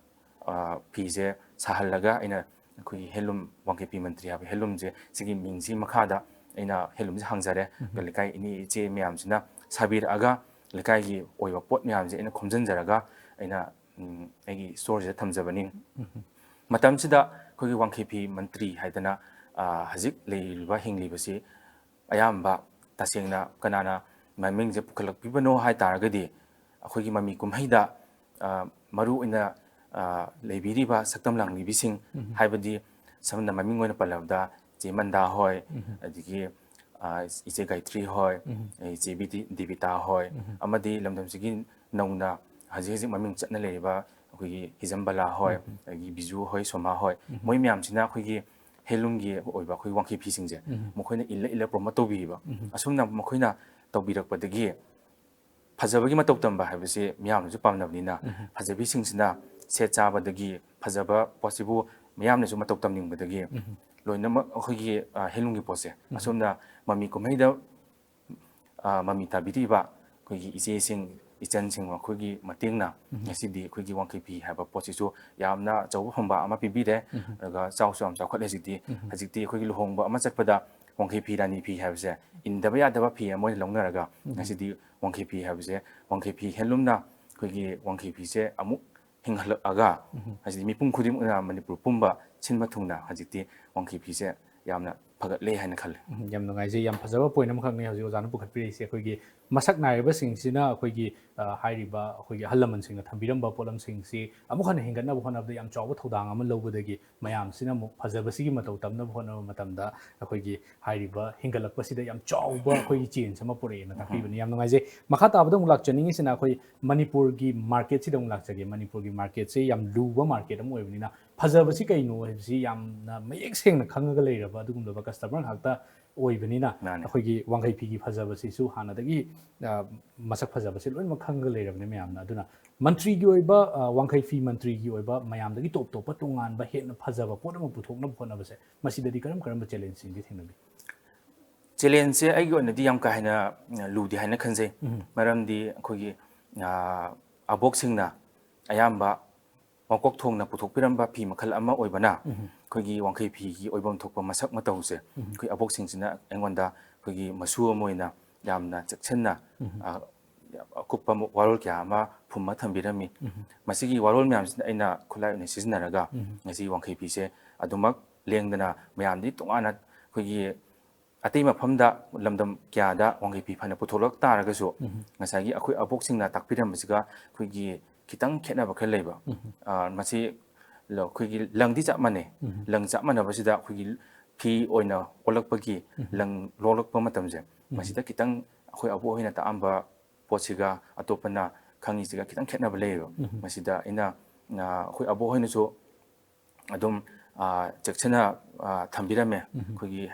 ꯑ, ꯐꯤꯁꯦ ꯁꯥꯍꯜꯂꯒ ꯑꯩꯅ ꯑꯩꯈꯣꯏꯒꯤ ꯍꯦꯟꯂꯨꯝ, ꯋꯥꯡꯈꯩ ꯐꯤ ꯃꯟꯇ꯭ꯔꯤ ꯍꯥꯏꯕ ꯍꯦꯟꯂꯨꯝꯁꯦ, ꯁꯤꯒꯤ ꯃꯤꯡꯁꯤ ꯃꯈꯥꯗ ꯑꯩꯅ ꯍꯦꯟꯂꯨꯝꯁꯦ ꯍꯥꯡꯖꯔꯦ꯫ ꯎꯝ꯫ ꯑꯗꯨꯒ ꯂꯩꯀꯥꯏ ꯏꯅꯦ ꯏꯆꯦ ꯃꯌꯥꯝꯁꯤꯅ ꯁꯥꯕꯤꯔꯛꯑꯒ ꯂꯩꯀꯥꯏꯒꯤ ꯑꯣꯏꯕ ꯄꯣꯠ ꯃꯌꯥꯝꯁꯦ ꯑꯩꯅ ꯈꯣꯝꯖꯤꯟꯖꯔꯒ ꯑꯩꯅ, ꯎꯝ, ꯑꯩꯒꯤ ꯏꯁꯇꯣꯔꯁꯤꯗ ꯊꯝꯖꯕꯅꯤ꯫ ꯎꯝ꯫ ꯃꯇꯝꯁꯤꯗ ꯑꯩꯈꯣꯏꯒꯤ ꯋꯥꯡꯈꯩ ꯐꯤ ꯃꯟꯇ꯭ꯔꯤ ꯍꯥꯏꯗꯅ, ꯑ, ꯍꯧꯖꯤꯛ ꯂꯩꯔꯤꯕ ꯍꯤꯡꯂꯤꯕꯁꯤ ꯑꯌꯥꯝꯕ ꯇꯁꯦꯡꯅ ꯀꯅꯥꯅ ꯃꯃꯤꯡꯁꯦ ꯄꯨꯈꯠꯂꯛꯄꯤꯕꯅꯣ ꯍꯥꯏ ꯇꯥꯔꯒꯗꯤ, ꯑꯩꯈꯣꯏꯒꯤ ꯃꯃꯤ ꯀꯨꯝꯍꯩꯗ, ꯑ, ꯃꯔꯨ ꯑꯣꯏꯅ, ꯑ, ꯂꯩꯕꯤꯔꯤꯕ ꯁꯛꯇꯝ ꯂꯥꯡꯂꯤꯕꯤꯁꯤꯡ, ꯎꯝ꯫ ꯍꯥꯏꯕꯗꯤ ꯁꯝꯅ ꯃꯃꯤꯡ ꯑꯣꯏꯅ ꯄꯜꯂꯕꯗ ꯆꯦ ꯃꯟꯗꯥ ꯍꯣꯏ, ꯎꯝ꯫ ꯑꯗꯒꯤ, ꯑ, ꯏꯆꯦ ꯒꯥꯌꯇ꯭ꯔꯤ ꯍꯣꯏ, ꯏꯆꯦ ꯕꯤꯗꯤ-, ꯗꯤꯕꯤꯇꯥ ꯍꯣꯏ, ꯑꯃꯗꯤ ꯂꯝꯗꯝꯁꯤꯒꯤ ꯅꯧꯅ ꯍꯧꯖꯤꯛ ꯍꯧꯖꯤꯛ ꯃꯃꯤꯡ ꯆꯠꯅ ꯂꯩꯔꯤꯕ ꯑꯩꯈꯣꯏꯒꯤ ꯍꯤꯖꯝꯕꯂꯥ ꯍꯣꯏ, ꯑꯗꯒꯤ ꯕꯤꯖꯨ ꯍꯣꯏ, ꯁꯣꯃꯥ ꯍꯣꯏ, ꯃꯣꯏ ꯃꯌꯥꯝꯁꯤꯅ ꯑꯩꯈꯣꯏꯒꯤ ꯍꯦꯟꯂꯨꯝꯒꯤ ꯑꯣꯏꯕ ꯑꯩꯈꯣꯏ ꯋꯥꯡꯈꯩ ꯐꯤꯁꯤꯡꯁꯦ ꯃꯈꯣꯏꯅ ꯏꯜꯂ ꯏꯜꯂ ꯄ꯭ꯔꯣꯃꯣꯠ ꯇꯧꯕꯤꯕ꯫ ꯑꯁꯨꯝꯅ ꯃꯈꯣꯏꯅ ꯇꯧꯕꯤꯔꯛꯄꯗꯒꯤ ꯐꯖꯕꯒꯤ ꯃꯇꯧ ꯇꯝꯕ ꯍꯥꯏꯕꯁꯤ ꯃꯤꯌꯥꯝꯅꯁꯨ ꯄꯥꯝꯅꯕꯅꯤꯅ, ꯐꯖꯕꯤꯁꯤꯡꯁꯤꯅ ꯁꯦꯠ ꯆꯥꯕꯗꯒꯤ, ꯐꯖꯕ ꯄꯣꯠꯁꯤꯕꯨ ꯃꯤꯌꯥꯝꯅꯁꯨ ꯃꯇꯧ ꯇꯝꯅꯤꯡꯕꯗꯒꯤ, ꯂꯣꯏꯅꯃꯛ ꯑꯩꯈꯣꯏꯒꯤ, ꯑ, ꯍꯦꯟꯂꯨꯝꯒꯤ ꯄꯣꯠꯁꯦ, ꯑꯁꯨꯝꯅ ꯃꯃꯤ ꯀꯨꯝꯍꯩꯗ, ꯑ, ꯃꯃꯤ ꯇꯥꯕꯤꯔꯤꯕ ꯑꯩꯈꯣꯏꯒꯤ ꯏꯆꯦꯁꯤꯡ, ꯏꯆꯟꯁꯤꯡ ꯃꯈꯣꯏꯒꯤ ꯃꯇꯦꯡꯅ ꯉꯁꯤꯗꯤ ꯑꯩꯈꯣꯏꯒꯤ ꯋꯥꯡꯈꯩ ꯐꯤ ꯍꯥꯏꯕ ꯄꯣꯠꯁꯤꯁꯨ ꯌꯥꯝꯅ ꯑꯆꯧꯕ ꯐꯝꯕꯥꯛ ꯑꯃ ꯄꯤꯕꯤꯔꯦ꯫ ꯑꯗꯨꯒ ꯆꯥꯎꯁꯨ ꯌꯥꯝ ꯆꯥꯎꯈꯠꯂꯦ ꯍꯧꯖꯤꯛꯇꯤ꯫ ꯍꯧꯖꯤꯛꯇꯤ ꯑꯩꯈꯣꯏꯒꯤ ꯂꯨꯍꯣꯡꯕ ꯑꯃ ꯆꯠꯄꯗ ꯋꯥꯡꯈꯩ ꯐꯤ, ꯔꯥꯅꯤ ꯐꯤ ꯍꯥꯏꯕꯁꯦ ꯏꯟꯗꯕ ꯌꯥꯗꯕ ꯐꯤ ꯑꯃ ꯑꯣꯏꯅ ꯂꯧꯅꯔꯒ ꯉꯁꯤꯗꯤ ꯋꯥꯡꯈꯩ ꯐꯤ ꯍꯥꯏꯕꯁꯦ, ꯋꯥꯡꯈꯩ ꯐꯤ ꯍꯦꯟꯂꯨꯝꯅ ꯑꯩꯈꯣꯏꯒꯤ ꯋꯥꯡꯈꯩ ꯐꯤꯁꯦ ꯑꯃꯨꯛ ꯍꯤꯡꯍꯜꯂꯛꯑꯒ, ꯍꯧꯖꯤꯛꯇꯤ ꯃꯤꯄꯨꯝ ꯈꯨꯗꯤꯡꯃꯛꯅ ꯃꯅꯤꯄꯨꯔ ꯄꯨꯝꯕ ꯁꯤꯟꯕ ꯊꯨꯡꯅ ꯍꯧꯖꯤꯛꯇꯤ ꯋꯥꯡꯈꯩ ꯐꯤꯁꯦ ꯌꯥꯝꯅ ꯐꯒꯠꯂꯦ ꯍꯥꯏꯅ ꯈꯜꯂꯦ꯫ ꯎꯝ, ꯌꯥꯝ ꯅꯨꯡꯉꯥꯏꯖꯩ꯫ ꯌꯥꯝ ꯐꯖꯕ ꯄꯣꯏꯟ ꯑꯃꯈꯛꯅꯤ ꯍꯧꯖꯤꯛ ꯑꯣꯖꯥꯅ ꯄꯨꯈꯠꯄꯤꯔꯛꯏꯁꯦ꯫ ꯑꯩꯈꯣꯏꯒꯤ ꯃꯁꯛ ꯅꯥꯏꯔꯕꯁꯤꯡꯁꯤꯅ ꯑꯩꯈꯣꯏꯒꯤ, ꯑ, ꯍꯥꯏꯔꯤꯕ ꯑꯩꯈꯣꯏꯒꯤ ꯑꯍꯜ ꯂꯃꯟꯁꯤꯡꯅ ꯊꯝꯕꯤꯔꯝꯕ ꯄꯣꯠꯂꯝꯁꯤꯡꯁꯤ ꯑꯃꯨꯛ ꯍꯟꯅ ꯍꯦꯟꯒꯠꯅꯕ ꯍꯣꯠꯅꯕꯗ ꯌꯥꯝ ꯆꯥꯎꯕ ꯊꯧꯗꯥꯡ ꯑꯃ ꯂꯧꯕꯗꯒꯤ ꯃꯌꯥꯝꯁꯤꯅ ꯑꯃꯨꯛ ꯐꯖꯕꯁꯤꯒꯤ ꯃꯇꯧ ꯇꯝꯅꯕ ꯍꯣꯠꯅꯕ ꯃꯇꯝꯗ ꯑꯩꯈꯣꯏꯒꯤ ꯍꯥꯏꯔꯤꯕ ꯍꯦꯟꯒꯠꯂꯛꯄꯁꯤꯗ ꯌꯥꯝ ꯆꯥꯎꯕ ꯑꯩꯈꯣꯏꯒꯤ ꯆꯦꯟꯖ ꯑꯃ ꯄꯨꯔꯛꯑꯦꯅ ꯇꯥꯛꯄꯤꯕꯅꯤ꯫ ꯌꯥꯝ ꯅꯨꯡꯉꯥꯏꯖꯩ꯫ ꯃꯈꯥ ꯇꯥꯕꯗ ꯑꯃꯨꯛ ꯂꯥꯛꯆꯅꯤꯡꯉꯤꯁꯤꯅ ꯑꯩꯈꯣꯏ ꯃꯅꯤꯄꯨꯔꯒꯤ ꯃꯥꯔꯀꯦꯠꯁꯤꯗ ꯑꯃꯨꯛ ꯂꯥꯛꯆꯒꯦ꯫ ꯃꯅꯤꯄꯨꯔꯒꯤ ꯃꯥꯔꯀꯦꯠꯁꯦ ꯌꯥꯝ ꯂꯨꯕ ꯃꯥꯔꯀꯦꯠ ꯑꯃ ꯑꯣꯏꯕꯅꯤꯅ ꯐꯖꯕꯁꯤ ꯀꯩꯅꯣ ꯍꯥꯏꯕꯁꯤ ꯌꯥꯝꯅ ꯃꯌꯦꯛ ꯁꯦꯡꯅ ꯈꯪꯉꯒ ꯂꯩꯔꯕ ꯑꯗꯨꯒꯨꯝꯂꯕ ꯀꯁꯇꯃꯔ ꯉꯥꯛꯇ ꯑꯣꯏꯕꯅꯤꯅ ꯃꯥꯅꯦ꯫ ꯑꯩꯈꯣꯏꯒꯤ ꯋꯥꯡꯈꯩ ꯐꯤꯒꯤ ꯐꯖꯕꯁꯤꯁꯨ ꯍꯥꯟꯅꯗꯒꯤ, ꯑ, ꯃꯁꯛ ꯐꯖꯕꯁꯦ ꯂꯣꯏꯅꯃꯛ ꯈꯪꯉꯒ ꯂꯩꯔꯕꯅꯤ ꯃꯌꯥꯝꯅ꯫ ꯑꯗꯨꯅ ꯃꯟꯇ꯭ꯔꯤꯒꯤ ꯑꯣꯏꯕ, ꯑ, ꯋꯥꯡꯈꯩ ꯐꯤ ꯃꯟꯇ꯭ꯔꯤꯒꯤ ꯑꯣꯏꯕ ꯃꯌꯥꯝꯗꯒꯤ ꯇꯣꯞ ꯇꯣꯞꯄ ꯇꯣꯉꯥꯟꯕ ꯍꯦꯟꯅ ꯐꯖꯕ ꯄꯣꯠ ꯑꯃ ꯄꯨꯊꯣꯛꯅꯕ ꯍꯣꯠꯅꯕꯁꯦ ꯃꯁꯤꯗꯗꯤ ꯀꯔꯝ ꯀꯔꯝꯕ ꯆꯦꯂꯦꯟꯖꯁꯤꯡꯗꯤ ꯊꯦꯡꯅꯕꯤ? ꯆꯦꯂꯦꯟꯖꯁꯦ ꯑꯩꯒꯤ ꯑꯣꯏꯅꯗꯤ ꯌꯥꯝ ꯀꯥ ꯍꯦꯟꯅ, ꯑ, ꯂꯨꯗꯦ ꯍꯥꯏꯅ ꯈꯟꯖꯩ꯫ ꯃꯔꯝꯗꯤ ꯑꯩꯈꯣꯏꯒꯤ, ꯑ, ꯑꯕꯣꯛꯁꯤꯡꯅ ꯑꯌꯥꯝꯕ ꯃꯀꯣꯛ ꯊꯣꯡꯅ ꯄꯨꯊꯣꯛꯄꯤꯔꯝꯕ ꯐꯤ ꯃꯈꯜ ꯑꯃ ꯑꯣꯏꯕꯅ ꯑꯩꯈꯣꯏꯒꯤ ꯋꯥꯡꯈꯩ ꯐꯤꯒꯤ ꯑꯣꯏꯐꯝ ꯊꯣꯛꯄ ꯃꯁꯛ ꯃꯇꯧꯁꯦ ꯑꯩꯈꯣꯏ ꯑꯕꯣꯛꯁꯤꯡꯁꯤꯅ ꯑꯩꯉꯣꯟꯗ ꯑꯩꯈꯣꯏꯒꯤ ꯃꯁꯨ ꯑꯃ ꯑꯣꯏꯅ ꯌꯥꯝꯅ ꯆꯦꯛꯁꯤꯟꯅ, ꯑ, ꯑꯀꯨꯞꯄ ꯋꯥꯔꯣꯜ ꯀꯌꯥ ꯑꯃ ꯐꯨꯝꯃ ꯊꯝꯕꯤꯔꯝꯃꯤ꯫ ꯃꯁꯤꯒꯤ ꯋꯥꯔꯣꯜ ꯃꯌꯥꯝꯁꯤꯅ ꯑꯩꯅ ꯈꯨꯠꯂꯥꯏ ꯑꯣꯏꯅ ꯁꯤꯖꯤꯟꯅꯔꯒ ꯉꯁꯤ ꯋꯥꯡꯈꯩ ꯐꯤꯁꯦ ꯑꯗꯨꯃꯛ ꯂꯦꯡꯗꯅ ꯃꯌꯥꯝꯗꯤ ꯇꯣꯉꯥꯟꯅ ꯑꯩꯈꯣꯏꯒꯤ ꯑꯇꯩ ꯃꯐꯝꯗ ꯂꯝꯗꯝ ꯀꯌꯥꯗ ꯋꯥꯡꯈꯩ ꯐꯤ ꯐꯅ ꯄꯨꯊꯣꯛꯂꯛ ꯇꯥꯔꯒꯁꯨ, ꯉꯁꯥꯏꯒꯤ ꯑꯩꯈꯣꯏ ꯑꯕꯣꯛꯁꯤꯡꯅ ꯇꯥꯛꯄꯤꯔꯝꯕꯁꯤꯒ ꯑꯩꯈꯣꯏꯒꯤ ꯈꯤꯇꯪ ꯈꯦꯠꯅꯕ ꯈꯔ ꯂꯩꯕ꯫ ꯑ, ꯃꯁꯤ ꯂ-, ꯑꯩꯈꯣꯏꯒꯤ ꯂꯪꯗꯤ ꯆꯞ ꯃꯥꯟꯅꯩ꯫ ꯂꯪ ꯆꯞ ꯃꯥꯟꯅꯕꯁꯤꯗ ꯑꯩꯈꯣꯏꯒꯤ ꯐꯤ ꯑꯣꯏꯅ ꯑꯣꯜꯂꯛꯄꯒꯤ ꯂꯪ ꯂꯣꯜꯂꯛꯄ ꯃꯇꯝꯁꯦ, ꯃꯁꯤꯗ ꯈꯤꯇꯪ ꯑꯩꯈꯣꯏ ꯑꯕꯣꯛ ꯍꯣꯏꯅ ꯇꯥꯛꯑꯝꯕ ꯄꯣꯠꯁꯤꯒ ꯑꯇꯣꯞꯄꯅ ꯈꯪꯉꯤꯁꯤꯒ ꯈꯤꯇꯪ ꯈꯦꯠꯅꯕ ꯂꯩꯌꯦꯕ꯫ ꯃꯁꯤꯗ ꯑꯩꯅ, ꯑ, ꯑꯩꯈꯣꯏ ꯑꯕꯣꯛ ꯍꯣꯏꯅꯁꯨ ꯑꯗꯨꯝ, ꯑ, ꯆꯦꯛꯁꯤꯟꯅ, ꯑ, ꯊꯝꯕꯤꯔꯝꯃꯦ꯫ ꯑꯩꯈꯣꯏꯒꯤ,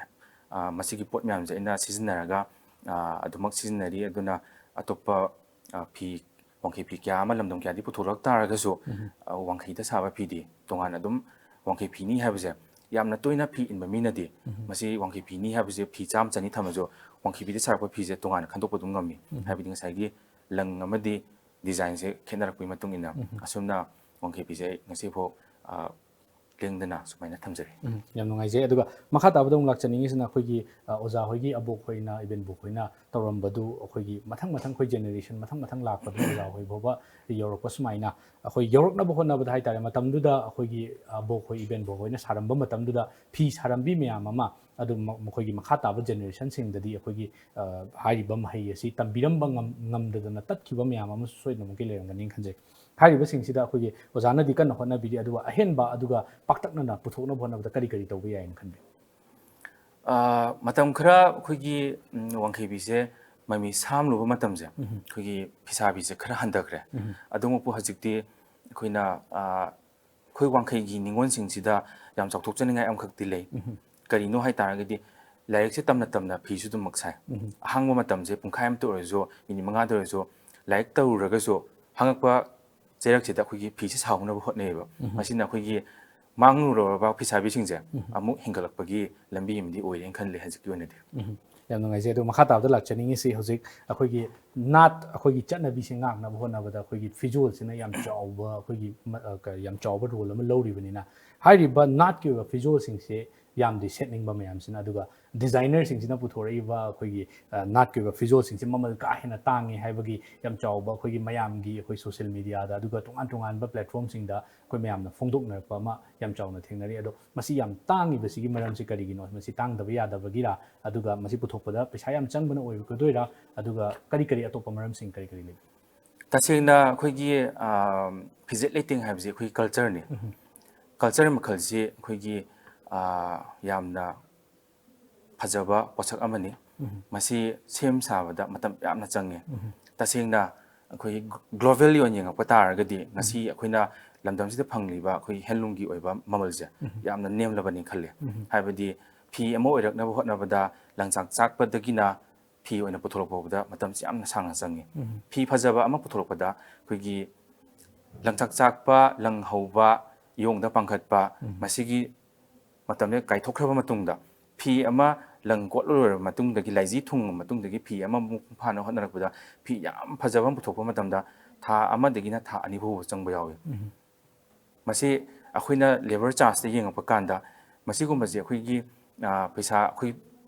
ꯑ, ꯃꯁꯤꯒꯤ ꯄꯣꯠ ꯃꯌꯥꯝꯁꯦ ꯑꯩꯅ ꯁꯤꯖꯤꯟꯅꯔꯒ, ꯑ, ꯑꯗꯨꯃꯛ ꯁꯤꯖꯤꯟꯅꯔꯤ꯫ ꯑꯗꯨꯅ ꯑꯇꯣꯞꯄ, ꯑ, ꯐꯤ, ꯋꯥꯡꯈꯩ ꯐꯤ ꯀꯌꯥ ꯑꯃ ꯂꯝꯗꯝ ꯀꯌꯥꯗꯤ ꯄꯨꯊꯣꯔꯛ ꯇꯥꯔꯒꯁꯨ, ꯑ, ꯋꯥꯡꯈꯩꯗ ꯁꯥꯕ ꯐꯤꯗꯤ ꯇꯣꯉꯥꯟꯅ ꯑꯗꯨꯝ ꯋꯥꯡꯈꯩ ꯐꯤꯅꯤ ꯍꯥꯏꯕꯁꯦ ꯌꯥꯝꯅ ꯇꯣꯏꯅ ꯐꯤ ꯏꯟꯕ ꯃꯤꯅꯗꯤ ꯃꯁꯤ ꯋꯥꯡꯈꯩ ꯐꯤꯅꯤ ꯍꯥꯏꯕꯁꯦ ꯐꯤ ꯆꯥꯝꯃ ꯆꯅꯤ ꯊꯝꯃꯁꯨ ꯋꯥꯡꯈꯩ ꯐꯤꯗ ꯁꯥꯔꯛꯄ ꯐꯤꯁꯦ ꯇꯣꯉꯥꯟꯅ ꯈꯟꯗꯣꯛꯄ ꯑꯗꯨꯝ ꯉꯝꯃꯤ꯫ ꯍꯥꯏꯕꯗꯤ ꯉꯁꯥꯏꯒꯤ ꯂꯪ ꯑꯃꯗꯤ ꯗꯤꯖꯥꯏꯟꯁꯦ ꯈꯦꯠꯅꯔꯛꯄꯒꯤ ꯃꯇꯨꯡ ꯏꯟꯅ ꯑꯁꯨꯝꯅ ꯋꯥꯡꯈꯩ ꯐꯤꯁꯦ ꯑꯩ ꯉꯁꯤꯐꯥꯎ, ꯑ, ꯂꯦꯡꯗꯅ ꯁꯨꯃꯥꯏꯅ ꯊꯝꯖꯔꯤ꯫ ꯎꯝ, ꯌꯥꯝ ꯅꯨꯡꯉꯥꯏꯖꯩ꯫ ꯑꯗꯨꯒ ꯃꯈꯥ ꯇꯥꯕꯗ ꯑꯃꯨꯛ ꯂꯥꯛꯆꯅꯤꯡꯉꯤꯁꯤꯅ ꯑꯩꯈꯣꯏꯒꯤ, ꯑ, ꯑꯣꯖꯥ ꯍꯣꯏꯒꯤ ꯑꯕꯣꯛ ꯍꯣꯏꯅ, ꯏꯕꯦꯟꯕꯣꯛ ꯍꯣꯏꯅ ꯇꯧꯔꯝꯕꯗꯨ ꯑꯩꯈꯣꯏꯒꯤ ꯃꯊꯪ ꯃꯊꯪ ꯑꯩꯈꯣꯏ ꯖꯦꯅꯦꯔꯦꯁꯟ ꯃꯊꯪ ꯃꯊꯪ ꯂꯥꯛꯄꯗ ꯑꯣꯖꯥ ꯍꯣꯏ ꯐꯥꯎꯕ ꯌꯧꯔꯛꯄ ꯁꯨꯃꯥꯏꯅ ꯑꯩꯈꯣꯏ ꯌꯧꯔꯛꯅꯕ ꯍꯣꯠꯅꯕꯗ ꯍꯥꯏꯇꯥꯔꯦ, ꯃꯇꯝꯗꯨꯗ ꯑꯩꯈꯣꯏꯒꯤ ꯑꯕꯣꯛ ꯍꯣꯏ, ꯏꯕꯦꯟꯕꯣꯛ ꯍꯣꯏꯅ ꯁꯥꯔꯝꯕ ꯃꯇꯝꯗꯨꯗ ꯐꯤ ꯁꯥꯔꯝꯕꯤ ꯃꯌꯥꯝ ꯑꯃ ꯑꯗꯨꯝ ꯃ-, ꯃꯈꯣꯏꯒꯤ ꯃꯈꯥ ꯇꯥꯕ ꯖꯦꯅꯦꯔꯦꯁꯟꯁꯤꯡꯗꯗꯤ ꯑꯩꯈꯣꯏꯒꯤ, ꯑ, ꯍꯥꯏꯔꯤꯕ ꯃꯍꯩ ꯑꯁꯤ ꯇꯝꯕꯤꯔꯝꯕ ꯉꯝ-, ꯉꯝꯗꯗꯅ ꯇꯠꯈꯤꯕ ꯃꯌꯥꯝ ꯑꯃꯁꯨ ꯁꯣꯏꯗꯅꯃꯛꯀꯤ ꯂꯩꯔꯝꯒꯅꯤ ꯈꯟꯖꯩ꯫ ꯍꯥꯏꯔꯤꯕꯁꯤꯡꯁꯤꯗ ꯑꯩꯈꯣꯏꯒꯤ ꯑꯣꯖꯥꯅꯗꯤ ꯀꯟꯅ ꯍꯣꯠꯅꯕꯤꯔꯤ, ꯑꯗꯨꯒ ꯑꯍꯦꯟꯕ ꯑꯗꯨꯒ ꯄꯥꯛꯇꯛꯅꯅ ꯄꯨꯊꯣꯛꯅꯕ ꯍꯣꯠꯅꯕꯗ ꯀꯔꯤ ꯀꯔꯤ ꯇꯧꯕ ꯌꯥꯏꯅ ꯈꯟꯕꯤ? ꯑ, ꯃꯇꯝ ꯈꯔ ꯑꯩꯈꯣꯏꯒꯤ, ꯎꯝ, ꯋꯥꯡꯈꯩ ꯐꯤꯁꯦ ꯃꯃꯤ ꯁꯥꯝꯂꯨꯕ ꯃꯇꯝꯁꯦ ꯑꯩꯈꯣꯏꯒꯤ ꯐꯤꯁꯥꯕꯤꯁꯦ ꯈꯔ ꯍꯟꯊꯈ꯭ꯔꯦ꯫ ꯑꯗꯨꯃꯛꯄꯨ ꯍꯧꯖꯤꯛꯇꯤ ꯑꯩꯈꯣꯏꯅ, ꯑ, ꯑꯩꯈꯣꯏ ꯋꯥꯡꯈꯩꯒꯤ ꯅꯤꯉꯣꯜꯁꯤꯡꯁꯤꯗ ꯌꯥꯝ ꯆꯥꯎꯊꯣꯛꯆꯅꯤꯡꯉꯥꯏ ꯑꯃꯈꯛꯇꯤ ꯂꯩ꯫ ꯀꯔꯤꯅꯣ ꯍꯥꯏ ꯇꯥꯔꯒꯗꯤ ꯂꯥꯏꯔꯤꯛꯁꯦ ꯇꯝꯅ ꯇꯝꯅ ꯐꯤꯁꯨ ꯑꯗꯨꯝꯃꯛ ꯁꯥꯏ꯫ ꯑꯍꯥꯡꯕ ꯃꯇꯝꯁꯦ ꯄꯨꯡꯈꯥꯏ ꯑꯃꯇ ꯑꯣꯏꯔꯁꯨ, ꯃꯤꯅꯤꯠ ꯃꯉꯥꯗ ꯑꯣꯏꯔꯁꯨ, ꯂꯥꯏꯔꯤꯛ ꯇꯧꯔꯨꯔꯒꯁꯨ ꯍꯪꯉꯛꯄ ꯆꯩꯔꯛꯁꯤꯗ ꯑꯩꯈꯣꯏꯒꯤ ꯐꯤꯁꯦ ꯁꯥꯍꯧꯅꯕ ꯍꯣꯠꯅꯩꯌꯦꯕ꯫ ꯃꯁꯤꯅ ꯑꯩꯈꯣꯏꯒꯤ ꯃꯥꯡꯂꯨꯔꯕ ꯐꯤꯁꯥꯕꯤꯁꯤꯡꯁꯦ ꯑꯃꯨꯛ ꯍꯦꯟꯒꯠꯂꯛꯄꯒꯤ ꯂꯝꯕꯤ ꯑꯃꯗꯤ ꯑꯣꯏꯔꯦꯅ ꯈꯜꯂꯦ ꯍꯧꯖꯤꯛꯀꯤ ꯑꯣꯏꯅꯗꯤ꯫ ꯎꯝ, ꯌꯥꯝ ꯅꯨꯡꯉꯥꯏꯖꯩ꯫ ꯑꯗꯣ ꯃꯈꯥ ꯇꯥꯕꯗ ꯂꯥꯛꯆꯅꯤꯡꯉꯤꯁꯤ ꯍꯧꯖꯤꯛ ꯑꯩꯈꯣꯏꯒꯤ ꯅꯥꯠ, ꯑꯩꯈꯣꯏꯒꯤ ꯆꯠꯅꯕꯤꯁꯦ ꯉꯥꯛꯅꯕ ꯍꯣꯠꯅꯕꯗ ꯑꯩꯈꯣꯏꯒꯤ ꯐꯤꯖꯣꯜꯁꯤꯅ ꯌꯥꯝ ꯆꯥꯎꯕ, ꯑꯩꯈꯣꯏꯒꯤ ꯃ-, ꯑ, ꯀ-, ꯌꯥꯝ ꯆꯥꯎꯕ ꯔꯣꯜ ꯑꯃ ꯂꯧꯔꯤꯕꯅꯤꯅ ꯍꯥꯏꯔꯤꯕ ꯅꯥꯠꯀꯤ ꯑꯣꯏꯕ ꯐꯤꯖꯣꯜꯁꯤꯡꯁꯦ ꯌꯥꯝꯗꯤ ꯁꯦꯠꯅꯤꯡꯕ ꯃꯌꯥꯝꯁꯤꯅ, ꯑꯗꯨꯒ ꯗꯤꯖꯥꯏꯅꯔꯁꯤꯡꯁꯤꯅ ꯄꯨꯊꯣꯔꯛꯏꯕ ꯑꯩꯈꯣꯏꯒꯤ, ꯑ, ꯅꯥꯠꯀꯤ ꯑꯣꯏꯕ ꯐꯤꯖꯣꯜꯁꯤꯡꯁꯦ ꯃꯃꯜ ꯀꯥ ꯍꯦꯟꯅ ꯇꯥꯡꯉꯤ ꯍꯥꯏꯕꯒꯤ ꯌꯥꯝ ꯆꯥꯎꯕ ꯑꯩꯈꯣꯏꯒꯤ ꯃꯌꯥꯝꯒꯤ ꯑꯩꯈꯣꯏ ꯁꯣꯁꯤꯌꯦꯜ ꯃꯤꯗꯤꯌꯥꯗ ꯑꯗꯨꯒ ꯇꯣꯉꯥꯟ ꯇꯣꯉꯥꯟꯕ ꯄ꯭ꯂꯦꯠꯐꯣꯝꯁꯤꯡꯗ ꯑꯩꯈꯣꯏ ꯃꯌꯥꯝꯅ ꯐꯣꯡꯗꯣꯛꯅꯔꯛꯄ ꯑꯃ ꯌꯥꯝ ꯆꯥꯎꯅ ꯊꯦꯡꯅꯔꯤ꯫ ꯑꯗꯣ ꯃꯁꯤ ꯌꯥꯝ ꯇꯥꯡꯉꯤꯕꯁꯤꯒꯤ ꯃꯔꯝꯁꯤ ꯀꯔꯤꯒꯤꯅꯣ? ꯃꯁꯤ ꯇꯥꯡꯗꯕ ꯌꯥꯗꯕꯒꯤꯔꯥ? ꯑꯗꯨꯒ ꯃꯁꯤ ꯄꯨꯊꯣꯛꯄꯗ ꯄꯩꯁꯥ ꯌꯥꯝ ꯆꯪꯕꯅ ꯑꯣꯏꯒꯗꯣꯏꯔꯥ? ꯑꯗꯨꯒ ꯀꯔꯤ ꯀꯔꯤ ꯑꯇꯣꯞꯄ ꯃꯔꯝꯁꯤꯡ ꯀꯔꯤ ꯀꯔꯤ ꯂꯩꯕꯒꯦ? ꯇꯁꯦꯡꯅ ꯑꯩꯈꯣꯏꯒꯤ, ꯑ, ꯐꯤꯖꯦꯠ ꯂꯩꯇꯦꯡ ꯍꯥꯏꯕꯁꯤ ꯑꯩꯈꯣꯏꯒꯤ ꯀꯜꯆꯔꯅꯤ꯫ ꯀꯜꯆꯔ ꯃꯈꯜꯁꯤ ꯑꯩꯈꯣꯏꯒꯤ, ꯑꯥ, ꯌꯥꯝꯅ ꯐꯖꯕ ꯄꯣꯠꯁꯛ ꯑꯃꯅꯤ꯫ ꯃꯁꯤ ꯁꯦꯝ ꯁꯥꯕꯗ ꯃꯇꯝ ꯌꯥꯝꯅ ꯆꯪꯉꯦ꯫ ꯇꯁꯦꯡꯅ ꯑꯩꯈꯣꯏꯒꯤ ꯒ꯭ꯂꯣꯕꯦꯜꯒꯤ ꯑꯣꯏꯅ ꯌꯦꯡꯉꯛꯄ ꯇꯥꯔꯒꯗꯤ, ꯉꯁꯤ ꯑꯩꯈꯣꯏꯅ ꯂꯝꯗꯝꯁꯤꯗ ꯐꯪꯂꯤꯕ ꯑꯩꯈꯣꯏꯒꯤ ꯍꯦꯟꯂꯨꯝꯒꯤ ꯑꯣꯏꯕ ꯃꯃꯜꯁꯦ ꯌꯥꯝꯅ ꯅꯦꯝꯂꯕꯅꯤ ꯈꯜꯂꯦ꯫ ꯍꯥꯏꯕꯗꯤ ꯐꯤ ꯑꯃ ꯑꯣꯏꯔꯛꯅꯕ ꯍꯣꯠꯅꯕꯗ ꯂꯪꯆꯥꯛ ꯆꯥꯛꯄꯗꯒꯤꯅ ꯐꯤ ꯑꯣꯏꯅ ꯄꯨꯊꯣꯔꯛꯄ ꯐꯥꯎꯕꯗ ꯃꯇꯝꯁꯤ ꯌꯥꯝꯅ ꯁꯥꯡꯅ ꯆꯪꯉꯤ꯫ ꯐꯤ ꯐꯖꯕ ꯑꯃ ꯄꯨꯊꯣꯔꯛꯄꯗ ꯑꯩꯈꯣꯏꯒꯤ ꯂꯪꯆꯥꯛ ꯆꯥꯛꯄ, ꯂꯪ ꯍꯧꯕ, ꯌꯣꯡꯗ ꯄꯥꯡꯈꯠꯄ, ꯃꯁꯤꯒꯤ ꯃꯇꯝꯁꯦ ꯀꯥꯏꯊꯣꯛꯈ꯭ꯔꯕ ꯃꯇꯨꯡꯗ, ꯐꯤ ꯑꯃ ꯂꯪ ꯀꯣꯠꯂ ꯂꯣꯏꯔꯕ ꯃꯇꯨꯡꯗꯒꯤ, ꯂꯥꯏꯖꯤ ꯊꯨꯡꯉꯕ ꯃꯇꯨꯡꯗꯒꯤ ꯐꯤ ꯑꯃ ꯃꯄꯨꯡ ꯐꯥꯅ ꯍꯣꯠꯅꯔꯛꯄꯗ, ꯐꯤ ꯌꯥꯝ ꯐꯖꯕ ꯑꯃ ꯄꯨꯊꯣꯛꯄ ꯃꯇꯝꯗ ꯊꯥ ꯑꯃꯗꯒꯤꯅ ꯊꯥ ꯑꯅꯤ ꯐꯥꯎꯕ ꯆꯪꯕ ꯌꯥꯎꯏ꯫ ꯃꯁꯤ ꯑꯩꯈꯣꯏꯅ ꯂꯦꯕꯔ ꯆꯥꯔꯖꯇ ꯌꯦꯡꯉꯛꯄ ꯀꯥꯟꯗ, ꯃꯁꯤꯒꯨꯝꯕꯁꯦ ꯑꯩꯈꯣꯏꯒꯤ, ꯑ, ꯄꯩꯁꯥ, ꯑꯩꯈꯣꯏ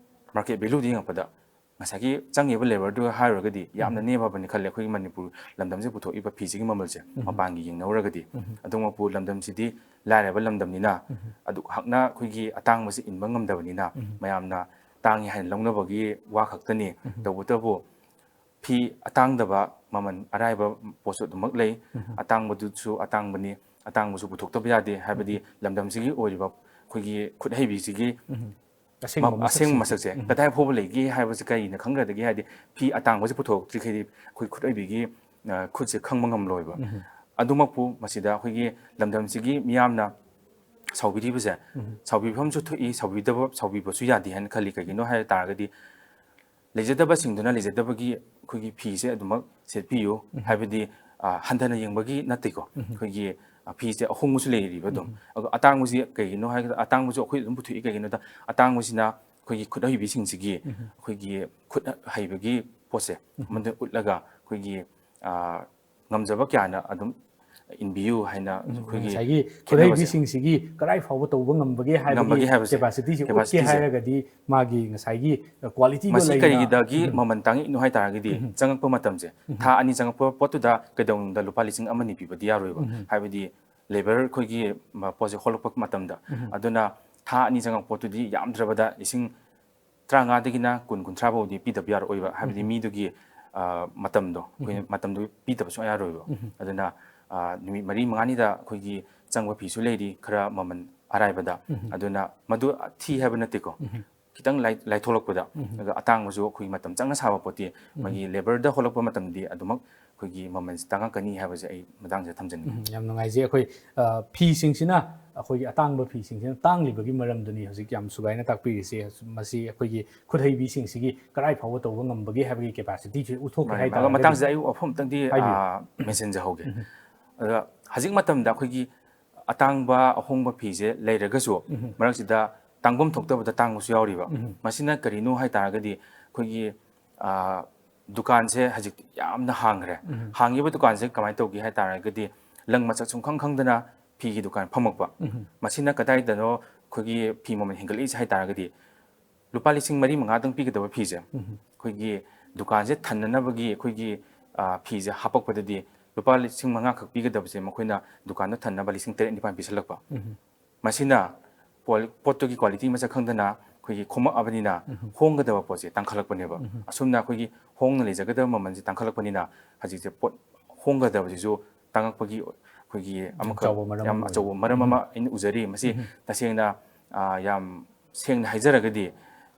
ꯃꯥꯔꯀꯦꯠ ꯚꯦꯂꯨꯗ ꯌꯦꯡꯉꯛꯄꯗ, ꯉꯁꯥꯏꯒꯤ ꯆꯪꯉꯤꯕ ꯂꯦꯕꯔꯗꯨꯒ ꯍꯥꯏꯔꯨꯔꯒꯗꯤ ꯌꯥꯝꯅ ꯅꯦꯝꯃꯕꯅꯤ ꯈꯜꯂꯦ, ꯑꯩꯈꯣꯏꯒꯤ ꯃꯅꯤꯄꯨꯔ ꯂꯝꯗꯝꯁꯤꯗ ꯄꯨꯊꯣꯛꯏꯕ ꯐꯤꯁꯤꯒꯤ ꯃꯃꯜꯁꯦ ꯃꯄꯥꯟꯒꯤ ꯌꯦꯡꯅꯧꯔꯒꯗꯤ꯫ ꯑꯗꯨꯃꯛꯄꯨ ꯂꯝꯗꯝꯁꯤꯗꯤ ꯂꯥꯏꯔꯕ ꯂꯝꯗꯝꯅꯤꯅ, ꯑꯗꯨꯛ ꯍꯛꯅ ꯑꯩꯈꯣꯏꯒꯤ ꯑꯇꯥꯡꯕꯁꯤ ꯏꯟꯕ ꯉꯝꯗꯕꯅꯤꯅ, ꯃꯌꯥꯝꯅ ꯇꯥꯡꯉꯤ ꯍꯥꯏꯅ ꯂꯧꯅꯕꯒꯤ ꯋꯥ ꯈꯛꯇꯅꯤ꯫ ꯇꯧꯕꯇꯕꯨ ꯐꯤ ꯑꯇꯥꯡꯗꯕ, ꯃꯃꯜ ꯑꯔꯥꯏꯕ ꯄꯣꯠꯁꯨ ꯑꯗꯨꯃꯛ ꯂꯩ꯫ ꯑꯇꯥꯡꯕꯗꯨꯁꯨ ꯑꯇꯥꯡꯕꯅꯤ, ꯑꯇꯥꯡꯕꯁꯨ ꯄꯨꯊꯣꯛꯇꯕ ꯌꯥꯗꯦ꯫ ꯍꯥꯏꯕꯗꯤ ꯂꯝꯗꯝꯁꯤꯒꯤ ꯑꯣꯏꯔꯤꯕ ꯑꯩꯈꯣꯏꯒꯤ ꯈꯨꯠ ꯍꯩꯕꯤꯁꯤꯒꯤ ꯑꯁꯦꯡꯕ ꯃ-, ꯑꯁꯦꯡꯕ ꯃꯁꯛꯁꯦ꯫ ꯃꯁꯛꯁꯦ ꯀꯗꯥꯏ ꯐꯥꯎꯕ ꯂꯩꯒꯦ ꯍꯥꯏꯕꯁꯦ ꯀꯔꯤꯅ ꯈꯪꯒꯗꯒꯦ? ꯍꯥꯏꯗꯤ ꯐꯤ ꯑꯇꯥꯡꯕꯁꯦ ꯄꯨꯊꯣꯛꯇ꯭ꯔꯤꯈꯩꯗꯤ ꯑꯩꯈꯣꯏ ꯈꯨꯠ ꯍꯩꯕꯤꯒꯤ, ꯑ, ꯈꯨꯠꯁꯦ ꯈꯪꯕ ꯉꯝꯂꯣꯏꯕ꯫ ꯑꯗꯨꯃꯛꯄꯨ ꯃꯁꯤꯗ ꯑꯩꯈꯣꯏꯒꯤ ꯂꯝꯗꯝꯁꯤꯒꯤ ꯃꯤꯌꯥꯝꯅ ꯁꯥꯎꯕꯤꯔꯤꯕꯁꯦ, ꯁꯥꯎꯕꯤꯐꯝꯁꯨ ꯊꯣꯛꯏ, ꯁꯥꯎꯕꯤꯗꯕ, ꯁꯥꯎꯕꯤꯕꯁꯨ ꯌꯥꯗꯦ ꯍꯥꯏꯅ ꯈꯜꯂꯤ꯫ ꯀꯩꯒꯤꯅꯣ ꯍꯥꯏꯕ ꯇꯥꯔꯒꯗꯤ, ꯂꯩꯖꯗꯕꯁꯤꯡꯗꯨꯅ ꯂꯩꯖꯗꯕꯒꯤ ꯑꯩꯈꯣꯏꯒꯤ ꯐꯤꯁꯦ ꯑꯗꯨꯃꯛ ꯁꯦꯠꯄꯤꯌꯨ꯫ ꯍꯥꯏꯕꯗꯤ, ꯑ, ꯍꯟꯊꯅ ꯌꯦꯡꯕꯒꯤ ꯅꯠꯇꯦꯀꯣ꯫ ꯑꯩꯈꯣꯏꯒꯤ, ꯑ, ꯐꯤꯁꯦ ꯑꯍꯣꯡꯕꯁꯨ ꯂꯩꯔꯤꯕ ꯑꯗꯨꯝ꯫ ꯑꯗꯣ ꯑꯇꯥꯡꯕꯁꯤ ꯀꯩꯒꯤꯅꯣ ꯍꯥꯏꯔꯒ, ꯑꯇꯥꯡꯕꯁꯨ ꯑꯩꯈꯣꯏ ꯑꯗꯨꯝ ꯄꯨꯊꯣꯛꯏ꯫ ꯀꯩꯒꯤꯅꯣꯗ, ꯑꯇꯥꯡꯕꯁꯤꯅ ꯑꯩꯈꯣꯏꯒꯤ ꯈꯨꯠ ꯍꯩꯕꯤꯁꯤꯡꯁꯤꯒꯤ ꯑꯩꯈꯣꯏꯒꯤ ꯈꯨꯠ ꯍꯩꯕꯒꯤ ꯄꯣꯠꯁꯦ ꯃꯗꯨ ꯎꯠꯂꯒ ꯑꯩꯈꯣꯏꯒꯤ, ꯑ, ꯉꯝꯖꯕ ꯀꯌꯥꯅ ꯑꯗꯨꯝ ꯏꯟꯕꯤꯌꯨ ꯍꯥꯏꯅ ꯑꯩꯈꯣꯏꯒꯤ ꯉꯁꯥꯏꯒꯤ ꯈꯦꯠꯅꯕꯁꯦ꯫ ꯈꯨꯠꯍꯩꯕꯤꯁꯤꯡꯁꯤꯒꯤ ꯀꯗꯥꯏ ꯐꯥꯎꯕ ꯇꯧꯕ ꯉꯝꯕꯒꯦ ꯍꯥꯏꯕꯒꯤ ꯉꯝꯕꯒꯦ ꯍꯥꯏꯕꯁꯦ, capacityꯁꯤ ꯎꯠꯀꯦ capacityꯁꯦ꯫ ꯍꯥꯏꯔꯒꯗꯤ ꯃꯥꯒꯤ ꯉꯁꯥꯏꯒꯤ, ꯑ, qualityꯗꯣ ꯃꯁꯤ ꯂꯩꯅ ꯀꯔꯤꯒꯤꯗꯒꯤ ꯃꯃꯜ ꯇꯥꯡꯉꯛꯏꯅꯣ ꯍꯥꯏ ꯇꯥꯔꯒꯗꯤ, ꯆꯪꯉꯛꯄ ꯃꯇꯝꯁꯦ, ꯊꯥ ꯑꯅꯤ ꯆꯪꯉꯛꯄ ꯄꯣꯠꯇꯨꯗ ꯀꯩꯗꯧꯅꯨꯡꯗ ꯂꯨꯄꯥ ꯂꯤꯁꯤꯡ ꯑꯃ ꯑꯅꯤ ꯄꯤꯕꯗꯤ ꯌꯥꯔꯣꯏꯕ꯫ ꯍꯥꯏꯕꯗꯤ ꯂꯦꯕꯔ ꯑꯩꯈꯣꯏꯒꯤ ꯃ-, ꯄꯣꯠꯁꯦ ꯍꯣꯜꯂꯛꯄ ꯃꯇꯝꯗ꯫ ꯑꯗꯨꯅ ꯊꯥ ꯑꯅꯤ ꯆꯪꯉꯛꯄ ꯄꯣꯠꯇꯨꯗꯤ ꯌꯥꯝꯗ꯭ꯔꯕꯗ ꯂꯤꯁꯤꯡ ꯇꯔꯥꯃꯉꯥꯗꯒꯤꯅ ꯀꯨꯟ, ꯀꯨꯟꯊ꯭ꯔꯥ ꯐꯥꯎꯗꯤ ꯄꯤꯗꯕ ꯌꯥꯔꯛꯑꯣꯏꯕ꯫ ꯍꯥꯏꯕꯗꯤ ꯃꯤꯗꯨꯒꯤ, ꯑ, ꯃꯇꯝꯗꯣ, ꯑꯩꯈꯣꯏꯅ ꯃꯇꯝꯗꯨ ꯄꯤꯗꯕ ꯁꯨꯡꯌꯥ ꯌꯥꯔꯣꯏꯕ꯫ ꯑꯗꯨꯅ, ꯑ, ꯅꯨꯃꯤꯠ ꯃꯔꯤ ꯃꯉꯥꯅꯤꯗ ꯑꯩꯈꯣꯏꯒꯤ ꯆꯪꯕ ꯐꯤꯁꯨ ꯂꯩꯔꯤ, ꯈꯔ ꯃꯃꯜ ꯑꯔꯥꯏꯕꯗ꯫ ꯑꯗꯨꯅ ꯃꯗꯨ ꯊꯤ ꯍꯥꯏꯕ ꯅꯠꯇꯦꯀꯣ꯫ ꯈꯤꯇꯪ ꯂꯥꯏ-, ꯂꯥꯏꯊꯣꯛꯂꯛꯄꯗ꯫ ꯑꯗꯨꯒ ꯑꯇꯥꯡꯕꯁꯨ ꯑꯩꯈꯣꯏꯒꯤ ꯃꯇꯝ ꯆꯪꯅ ꯁꯥꯕ ꯄꯣꯠꯇꯤ ꯃꯥꯒꯤ ꯂꯦꯕꯔꯗ ꯍꯣꯜꯂꯛꯄ ꯃꯇꯝꯗꯤ ꯑꯗꯨꯃꯛ ꯑꯩꯈꯣꯏꯒꯤ ꯃꯃꯜꯁꯦ ꯇꯥꯡꯉꯛꯀꯅꯤ ꯍꯥꯏꯕꯁꯦ ꯑꯩ ꯃꯇꯥꯡꯁꯤꯗ ꯊꯝꯖꯅꯤꯡꯉꯤ꯫ ꯎꯝ, ꯌꯥꯝ ꯅꯨꯡꯉꯥꯏꯖꯩ꯫ ꯑꯩꯈꯣꯏ, ꯑ, ꯐꯤꯁꯤꯡꯁꯤꯅ, ꯑꯩꯈꯣꯏꯒꯤ ꯑꯇꯥꯡꯕ ꯐꯤꯁꯤꯡꯁꯤꯅ ꯇꯥꯡꯂꯤꯕꯒꯤ ꯃꯔꯝꯗꯨꯅꯤ ꯍꯧꯖꯤꯛ ꯌꯥꯝ ꯁꯨꯒꯥꯏꯅ ꯇꯥꯛꯄꯤꯔꯤꯁꯤ꯫ ꯃꯁꯤ ꯑꯩꯈꯣꯏꯒꯤ ꯈꯨꯠꯍꯩꯕꯤꯁꯤꯡꯁꯤꯒꯤ ꯀꯔꯥꯏ ꯐꯥꯎꯕ ꯇꯧꯕ ꯉꯝꯕꯒꯦ ꯍꯥꯏꯕꯒꯤ capacity ꯁꯤ ꯎꯠꯊꯣꯛꯀꯦ ꯃꯥꯅꯦ, ꯍꯥꯏꯇꯥꯔꯒꯗꯤ꯫ ꯃꯇꯥꯡꯁꯤꯗ ꯑꯩ ꯋꯥꯐꯝ ꯑꯃꯇꯪꯗꯤ, ꯍꯥꯏꯕꯤꯌꯨ꯫ ꯑ, mention ꯖꯍꯧꯒꯦ꯫ ꯑꯗ ꯍꯧꯖꯤꯛ ꯃꯇꯝꯗ ꯑꯩꯈꯣꯏꯒꯤ ꯑꯇꯥꯡꯕ ꯑꯍꯣꯡꯕ ꯐꯤꯁꯦ ꯂꯩꯔꯒꯁꯨ ꯃꯔꯛꯁꯤꯗ ꯇꯥꯡꯐꯝ ꯊꯣꯛꯇꯕꯗ ꯇꯥꯡꯕꯁꯨ ꯌꯥꯎꯔꯤꯕ꯫ ꯃꯁꯤꯅ ꯀꯔꯤꯅꯣ ꯍꯥꯏ ꯇꯥꯔꯒꯗꯤ ꯑꯩꯈꯣꯏꯒꯤ, ꯑ, ꯗꯨꯀꯥꯟꯁꯦ ꯍꯧꯖꯤꯛꯇꯤ ꯌꯥꯝꯅ ꯍꯥꯡꯈ꯭ꯔꯦ꯫ ꯍꯥꯡꯉꯤꯕ ꯗꯨꯀꯥꯟꯁꯦ ꯀꯃꯥꯏꯅ ꯇꯧꯒꯦ ꯍꯥꯏ ꯇꯥꯔꯒꯗꯤ ꯂꯪ ꯃꯁꯛ ꯁꯨꯝ ꯈꯪ ꯈꯪꯗꯅ ꯐꯤꯒꯤ ꯗꯨꯀꯥꯟ ꯐꯝꯃꯛꯄ꯫ ꯃꯁꯤꯅ ꯀꯗꯥꯏꯗꯅꯣ ꯑꯩꯈꯣꯏꯒꯤ ꯐꯤ ꯃꯃꯜ ꯍꯦꯟꯒꯠꯂꯛꯏꯁꯦ ꯍꯥꯏ ꯇꯥꯔꯒꯗꯤ ꯂꯨꯄꯥ ꯂꯤꯁꯤꯡ ꯃꯔꯤ ꯃꯉꯥꯗꯪ ꯄꯤꯒꯗꯕ ꯐꯤꯁꯦ ꯑꯩꯈꯣꯏꯒꯤ ꯗꯨꯀꯥꯟꯁꯦ ꯊꯟꯅꯅꯕꯒꯤ ꯑꯩꯈꯣꯏꯒꯤ, ꯑ, ꯐꯤꯁꯦ ꯍꯥꯄꯛꯄꯗꯗꯤ ꯂꯨꯄꯥ ꯂꯤꯁꯤꯡ ꯃꯉꯥꯈꯛ ꯄꯤꯒꯗꯕꯁꯦ ꯃꯈꯣꯏꯅ ꯗꯨꯀꯥꯟꯗ ꯊꯟꯅꯕ ꯂꯤꯁꯤꯡ ꯇꯔꯦꯠ ꯅꯤꯄꯥꯜ ꯄꯤꯁꯜꯂꯛꯄ꯫ ꯃꯁꯤꯅ ꯄꯣ-, ꯄꯣꯠꯇꯨꯒꯤ quality ꯃꯁꯛ ꯈꯪꯗꯅ ꯑꯩꯈꯣꯏꯒꯤ ꯈꯣꯝꯃꯛꯑꯕꯅꯤꯅ ꯍꯣꯡꯒꯗꯕ ꯄꯣꯠꯁꯦ ꯇꯥꯡꯈꯠꯂꯛꯄꯅꯦꯕ꯫ ꯑꯁꯨꯝꯅ ꯑꯩꯈꯣꯏꯒꯤ ꯍꯣꯡꯅ ꯂꯩꯖꯒꯗꯕ ꯃꯃꯜꯁꯦ ꯇꯥꯡꯈꯠꯂꯛꯄꯅꯤꯅ ꯍꯧꯖꯤꯛꯁꯦ ꯄꯣꯠ ꯍꯣꯡꯒꯗꯕꯁꯤꯁꯨ ꯇꯥꯡꯉꯛꯄꯒꯤ ꯑꯩꯈꯣꯏꯒꯤ ꯑꯃꯈꯛ ꯑꯆꯧꯕ ꯃꯔꯝ ꯌꯥꯝ ꯑꯃ ꯑꯣꯏꯔꯦ꯫ ꯑꯆꯧꯕ ꯃꯔꯝ ꯑꯃ ꯑꯩꯅ ꯎꯖꯔꯤ꯫ ꯃꯁꯤ ꯇꯁꯦꯡꯅ, ꯑ, ꯌꯥꯝ ꯁꯦꯡꯅ ꯍꯥꯏꯖꯔꯒꯗꯤ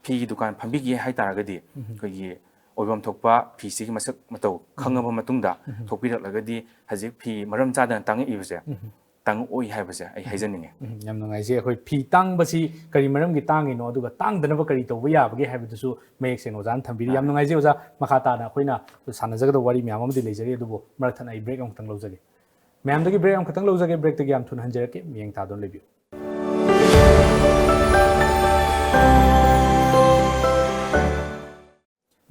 ꯐꯤꯒꯤ ꯗꯨꯀꯥꯟ ꯐꯝꯕꯤꯒꯦ ꯍꯥꯏ ꯇꯥꯔꯒꯗꯤ ꯑꯩꯈꯣꯏꯒꯤ ꯑꯣꯏꯐꯝ ꯊꯣꯛꯄ ꯐꯤꯁꯤꯒꯤ ꯃꯁꯛ ꯃꯇꯧ ꯈꯪꯉꯕ ꯃꯇꯨꯡꯗ ꯊꯣꯛꯄꯤꯔꯛꯂꯒꯗꯤ ꯍꯧꯖꯤꯛ ꯐꯤ ꯃꯔꯝ ꯆꯥꯗꯅ ꯇꯥꯡꯉꯛꯏꯕꯁꯦ ꯇꯥꯡꯉꯛꯑꯣꯏ ꯍꯥꯏꯕꯁꯦ ꯑꯩ ꯍꯥꯏꯖꯅꯤꯡꯉꯤ꯫ ꯎꯝ, ꯌꯥꯝ ꯅꯨꯡꯉꯥꯏꯖꯩ꯫ ꯑꯩꯈꯣꯏ ꯐꯤ ꯇꯥꯡꯕꯁꯤ ꯀꯔꯤ ꯃꯔꯝꯒꯤ ꯇꯥꯡꯉꯤꯅꯣ, ꯑꯗꯨꯒ ꯇꯥꯡꯗꯅꯕ ꯀꯔꯤ ꯇꯧꯕ ꯌꯥꯕꯒꯦ ꯍꯥꯏꯕꯗꯨꯁꯨ ꯃꯌꯦꯛ ꯁꯦꯡꯅ ꯑꯣꯖꯥꯅ ꯊꯝꯕꯤꯔꯤ꯫ ꯌꯥꯝ ꯅꯨꯡꯉꯥꯏꯖꯩ ꯑꯣꯖꯥ, ꯃꯈꯥ ꯇꯥꯅ ꯑꯩꯈꯣꯏꯅ ꯁꯥꯟꯅꯖꯒꯗꯕ ꯋꯥꯔꯤ ꯃꯌꯥꯝ ꯑꯃꯗꯤ ꯂꯩꯖꯔꯤ, ꯑꯗꯨꯕꯨ ꯃꯔꯛ ꯊꯠꯅ ꯑꯩ break ꯑꯃꯈꯛꯇꯪ ꯂꯧꯖꯒꯦ꯫ ꯃꯌꯥꯝꯗꯒꯤ break ꯑꯃꯈꯛꯇꯪ ꯂꯧꯖꯒꯦ, breakꯇꯒꯤ ꯌꯥꯝ ꯊꯨꯅ ꯍꯟꯖꯔꯛꯀꯦ, ꯃꯤꯠꯌꯦꯡ ꯊꯥꯗꯨꯅ ꯂꯩꯕꯤꯌꯨ꯫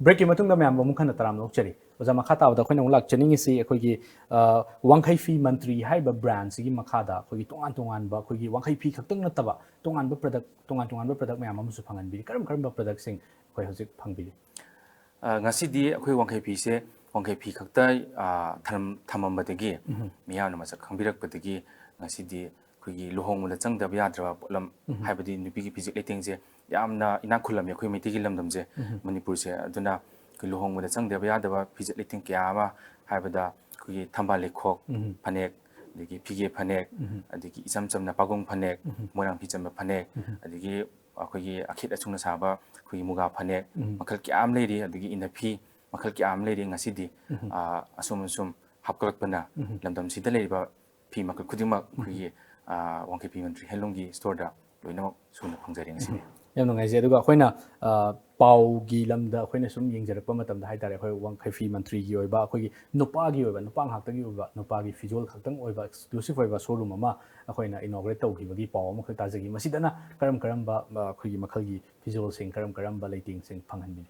Breakꯀꯤ ꯃꯇꯨꯡꯗ ꯃꯌꯥꯝꯕꯨ ꯑꯃꯨꯛ ꯍꯟꯅ ꯇꯔꯥꯝꯅ ꯑꯣꯛꯆꯔꯤ꯫ ꯑꯣꯖꯥ, ꯃꯈꯥ ꯇꯥꯕꯗ ꯑꯩꯈꯣꯏꯅ ꯑꯃꯨꯛ ꯂꯥꯛꯆꯅꯤꯡꯉꯤꯁꯤ ꯑꯩꯈꯣꯏꯒꯤ, ꯑ, ꯋꯥꯡꯈꯩ ꯐꯤ ꯃꯟꯇ꯭ꯔꯤ ꯍꯥꯏꯔꯤꯕ brandꯁꯤꯒꯤ ꯃꯈꯥꯗ ꯑꯩꯈꯣꯏꯒꯤ ꯇꯣꯉꯥꯟ ꯇꯣꯉꯥꯟꯕ ꯑꯩꯈꯣꯏꯒꯤ ꯋꯥꯡꯈꯩ ꯐꯤ ꯈꯛꯇꯪ ꯅꯠꯇꯕ ꯇꯣꯉꯥꯟꯕ product, ꯇꯣꯉꯥꯟ ꯇꯣꯉꯥꯟꯕ product ꯃꯌꯥꯝ ꯑꯃꯁꯨ ꯐꯪꯍꯟꯕꯤꯔꯤ꯫ ꯀꯔꯝ ꯀꯔꯝꯕ productꯁꯤꯡ ꯑꯩꯈꯣꯏ ꯍꯧꯖꯤꯛ ꯐꯪꯕꯤꯔꯤ? ꯑ, ꯉꯁꯤꯗꯤ ꯑꯩꯈꯣꯏ ꯋꯥꯡꯈꯩ ꯐꯤꯁꯦ ꯋꯥꯡꯈꯩ ꯐꯤ ꯈꯛꯇ, ꯑ, ꯊꯝ-, ꯊꯝꯃꯝꯕꯗꯒꯤ ꯃꯤꯌꯥꯝꯅ ꯃꯁꯛ ꯈꯪꯕꯤꯔꯛꯄꯗꯒꯤ ꯉꯁꯤꯗꯤ ꯑꯩꯈꯣꯏꯒꯤ ꯂꯨꯍꯣꯡꯕꯗ ꯆꯪꯗꯕ ꯌꯥꯗ꯭ꯔꯕ ꯄꯣꯠꯂꯝ, ꯍꯥꯏꯕꯗꯤ ꯅꯨꯄꯤꯒꯤ ꯐꯤꯖꯦꯠ ꯂꯩꯇꯦꯡꯁꯦ ꯌꯥꯝꯅ ꯏꯅꯥꯛ ꯈꯨꯜꯂꯝꯃꯤ ꯑꯩꯈꯣꯏ ꯃꯩꯇꯩꯒꯤ ꯂꯝꯗꯝꯁꯦ, ꯃꯅꯤꯄꯨꯔꯁꯦ꯫ ꯑꯗꯨꯅ ꯑꯩꯈꯣꯏ ꯂꯨꯍꯣꯡꯕꯗ ꯆꯪꯗꯕ ꯌꯥꯗꯕ ꯐꯤꯖꯦꯠ ꯂꯩꯇꯦꯡ ꯀꯌꯥ ꯑꯃ ꯍꯥꯏꯕꯗ ꯑꯩꯈꯣꯏꯒꯤ ꯊꯝꯕꯥꯜ ꯂꯩꯈꯣꯛ, ꯐꯅꯦꯛ, ꯑꯗꯒꯤ ꯐꯤꯒꯦ ꯐꯅꯦꯛ, ꯑꯗꯒꯤ ꯏꯆꯝ ꯆꯝꯅ ꯄꯥꯒꯣꯡ ꯐꯅꯦꯛ, ꯃꯣꯏꯔꯥꯡ ꯐꯤ ꯆꯟꯕ ꯐꯅꯦꯛ, ꯑꯗꯒꯤ ꯑꯩꯈꯣꯏꯒꯤ ꯑꯈꯦꯠ ꯑꯆꯨꯡꯅ ꯁꯥꯕ ꯑꯩꯈꯣꯏꯒꯤ ꯃꯨꯒꯥ ꯐꯅꯦꯛ, ꯃꯈꯜ ꯀꯌꯥ ꯑꯃ ꯂꯩꯔꯤ꯫ ꯑꯗꯒꯤ ꯏꯟꯅ ꯐꯤ ꯃꯈꯜ ꯀꯌꯥ ꯑꯃ ꯂꯩꯔꯤ꯫ ꯉꯁꯤꯗꯤ ꯑ, ꯑꯁꯨꯝ ꯑꯁꯨꯝ ꯍꯥꯞꯀꯠꯂꯛꯄꯅ ꯂꯝꯗꯝꯁꯤꯗ ꯂꯩꯔꯤꯕ ꯐꯤ ꯃꯈꯜ ꯈꯨꯗꯤꯡꯃꯛ ꯑꯩꯈꯣꯏꯒꯤ ꯑ, ꯋꯥꯡꯈꯩ ꯐꯤ ꯃꯟꯇ꯭ꯔꯤ ꯍꯦꯟꯂꯨꯝꯒꯤ ꯁ꯭ꯇꯣꯔꯗ ꯂꯣꯏꯅꯃꯛ ꯁꯨꯅ ꯐꯪꯖꯔꯦ ꯉꯁꯤꯗꯤ꯫ ꯌꯥꯝ ꯅꯨꯡꯉꯥꯏꯖꯩ꯫ ꯑꯗꯨꯒ ꯑꯩꯈꯣꯏꯅ ꯑ, ꯄꯥꯎꯒꯤ ꯂꯝꯗ ꯑꯩꯈꯣꯏꯅ ꯁꯨꯝ ꯌꯦꯡꯖꯔꯛꯄ ꯃꯇꯝꯗ ꯍꯥꯏꯇꯥꯔꯦ, ꯑꯩꯈꯣꯏ ꯋꯥꯡꯈꯩ ꯐꯤ ꯃꯟꯇ꯭ꯔꯤꯒꯤ ꯑꯣꯏꯕ, ꯑꯩꯈꯣꯏꯒꯤ ꯅꯨꯄꯥꯒꯤ ꯑꯣꯏꯕ, ꯅꯨꯄꯥ ꯉꯥꯛꯇꯒꯤ ꯑꯣꯏꯕ, ꯅꯨꯄꯥꯒꯤ ꯐꯤꯖꯣꯜ ꯈꯛꯇꯪ ꯑꯣꯏꯕ ꯑꯦꯛꯁꯀ꯭ꯂꯨꯁꯤꯞ ꯑꯣꯏꯕ ꯁꯣꯔꯨꯝ ꯑꯃ ꯑꯩꯈꯣꯏꯅ ꯏꯅꯣꯒ꯭ꯔꯦꯠ ꯇꯧꯈꯤꯕꯒꯤ ꯄꯥꯎ ꯑꯃꯈꯛ ꯇꯥꯖꯈꯤ꯫ ꯃꯁꯤꯗꯅ ꯀꯔꯝ ꯀꯔꯝꯕ ꯑ, ꯑꯩꯈꯣꯏꯒꯤ ꯃꯈꯜꯒꯤ ꯐꯤꯖꯣꯜꯁꯤꯡ, ꯀꯔꯝ ꯀꯔꯝꯕ ꯂꯩꯇꯦꯡꯁꯤꯡ ꯐꯪꯍꯟꯕꯤꯅꯤ?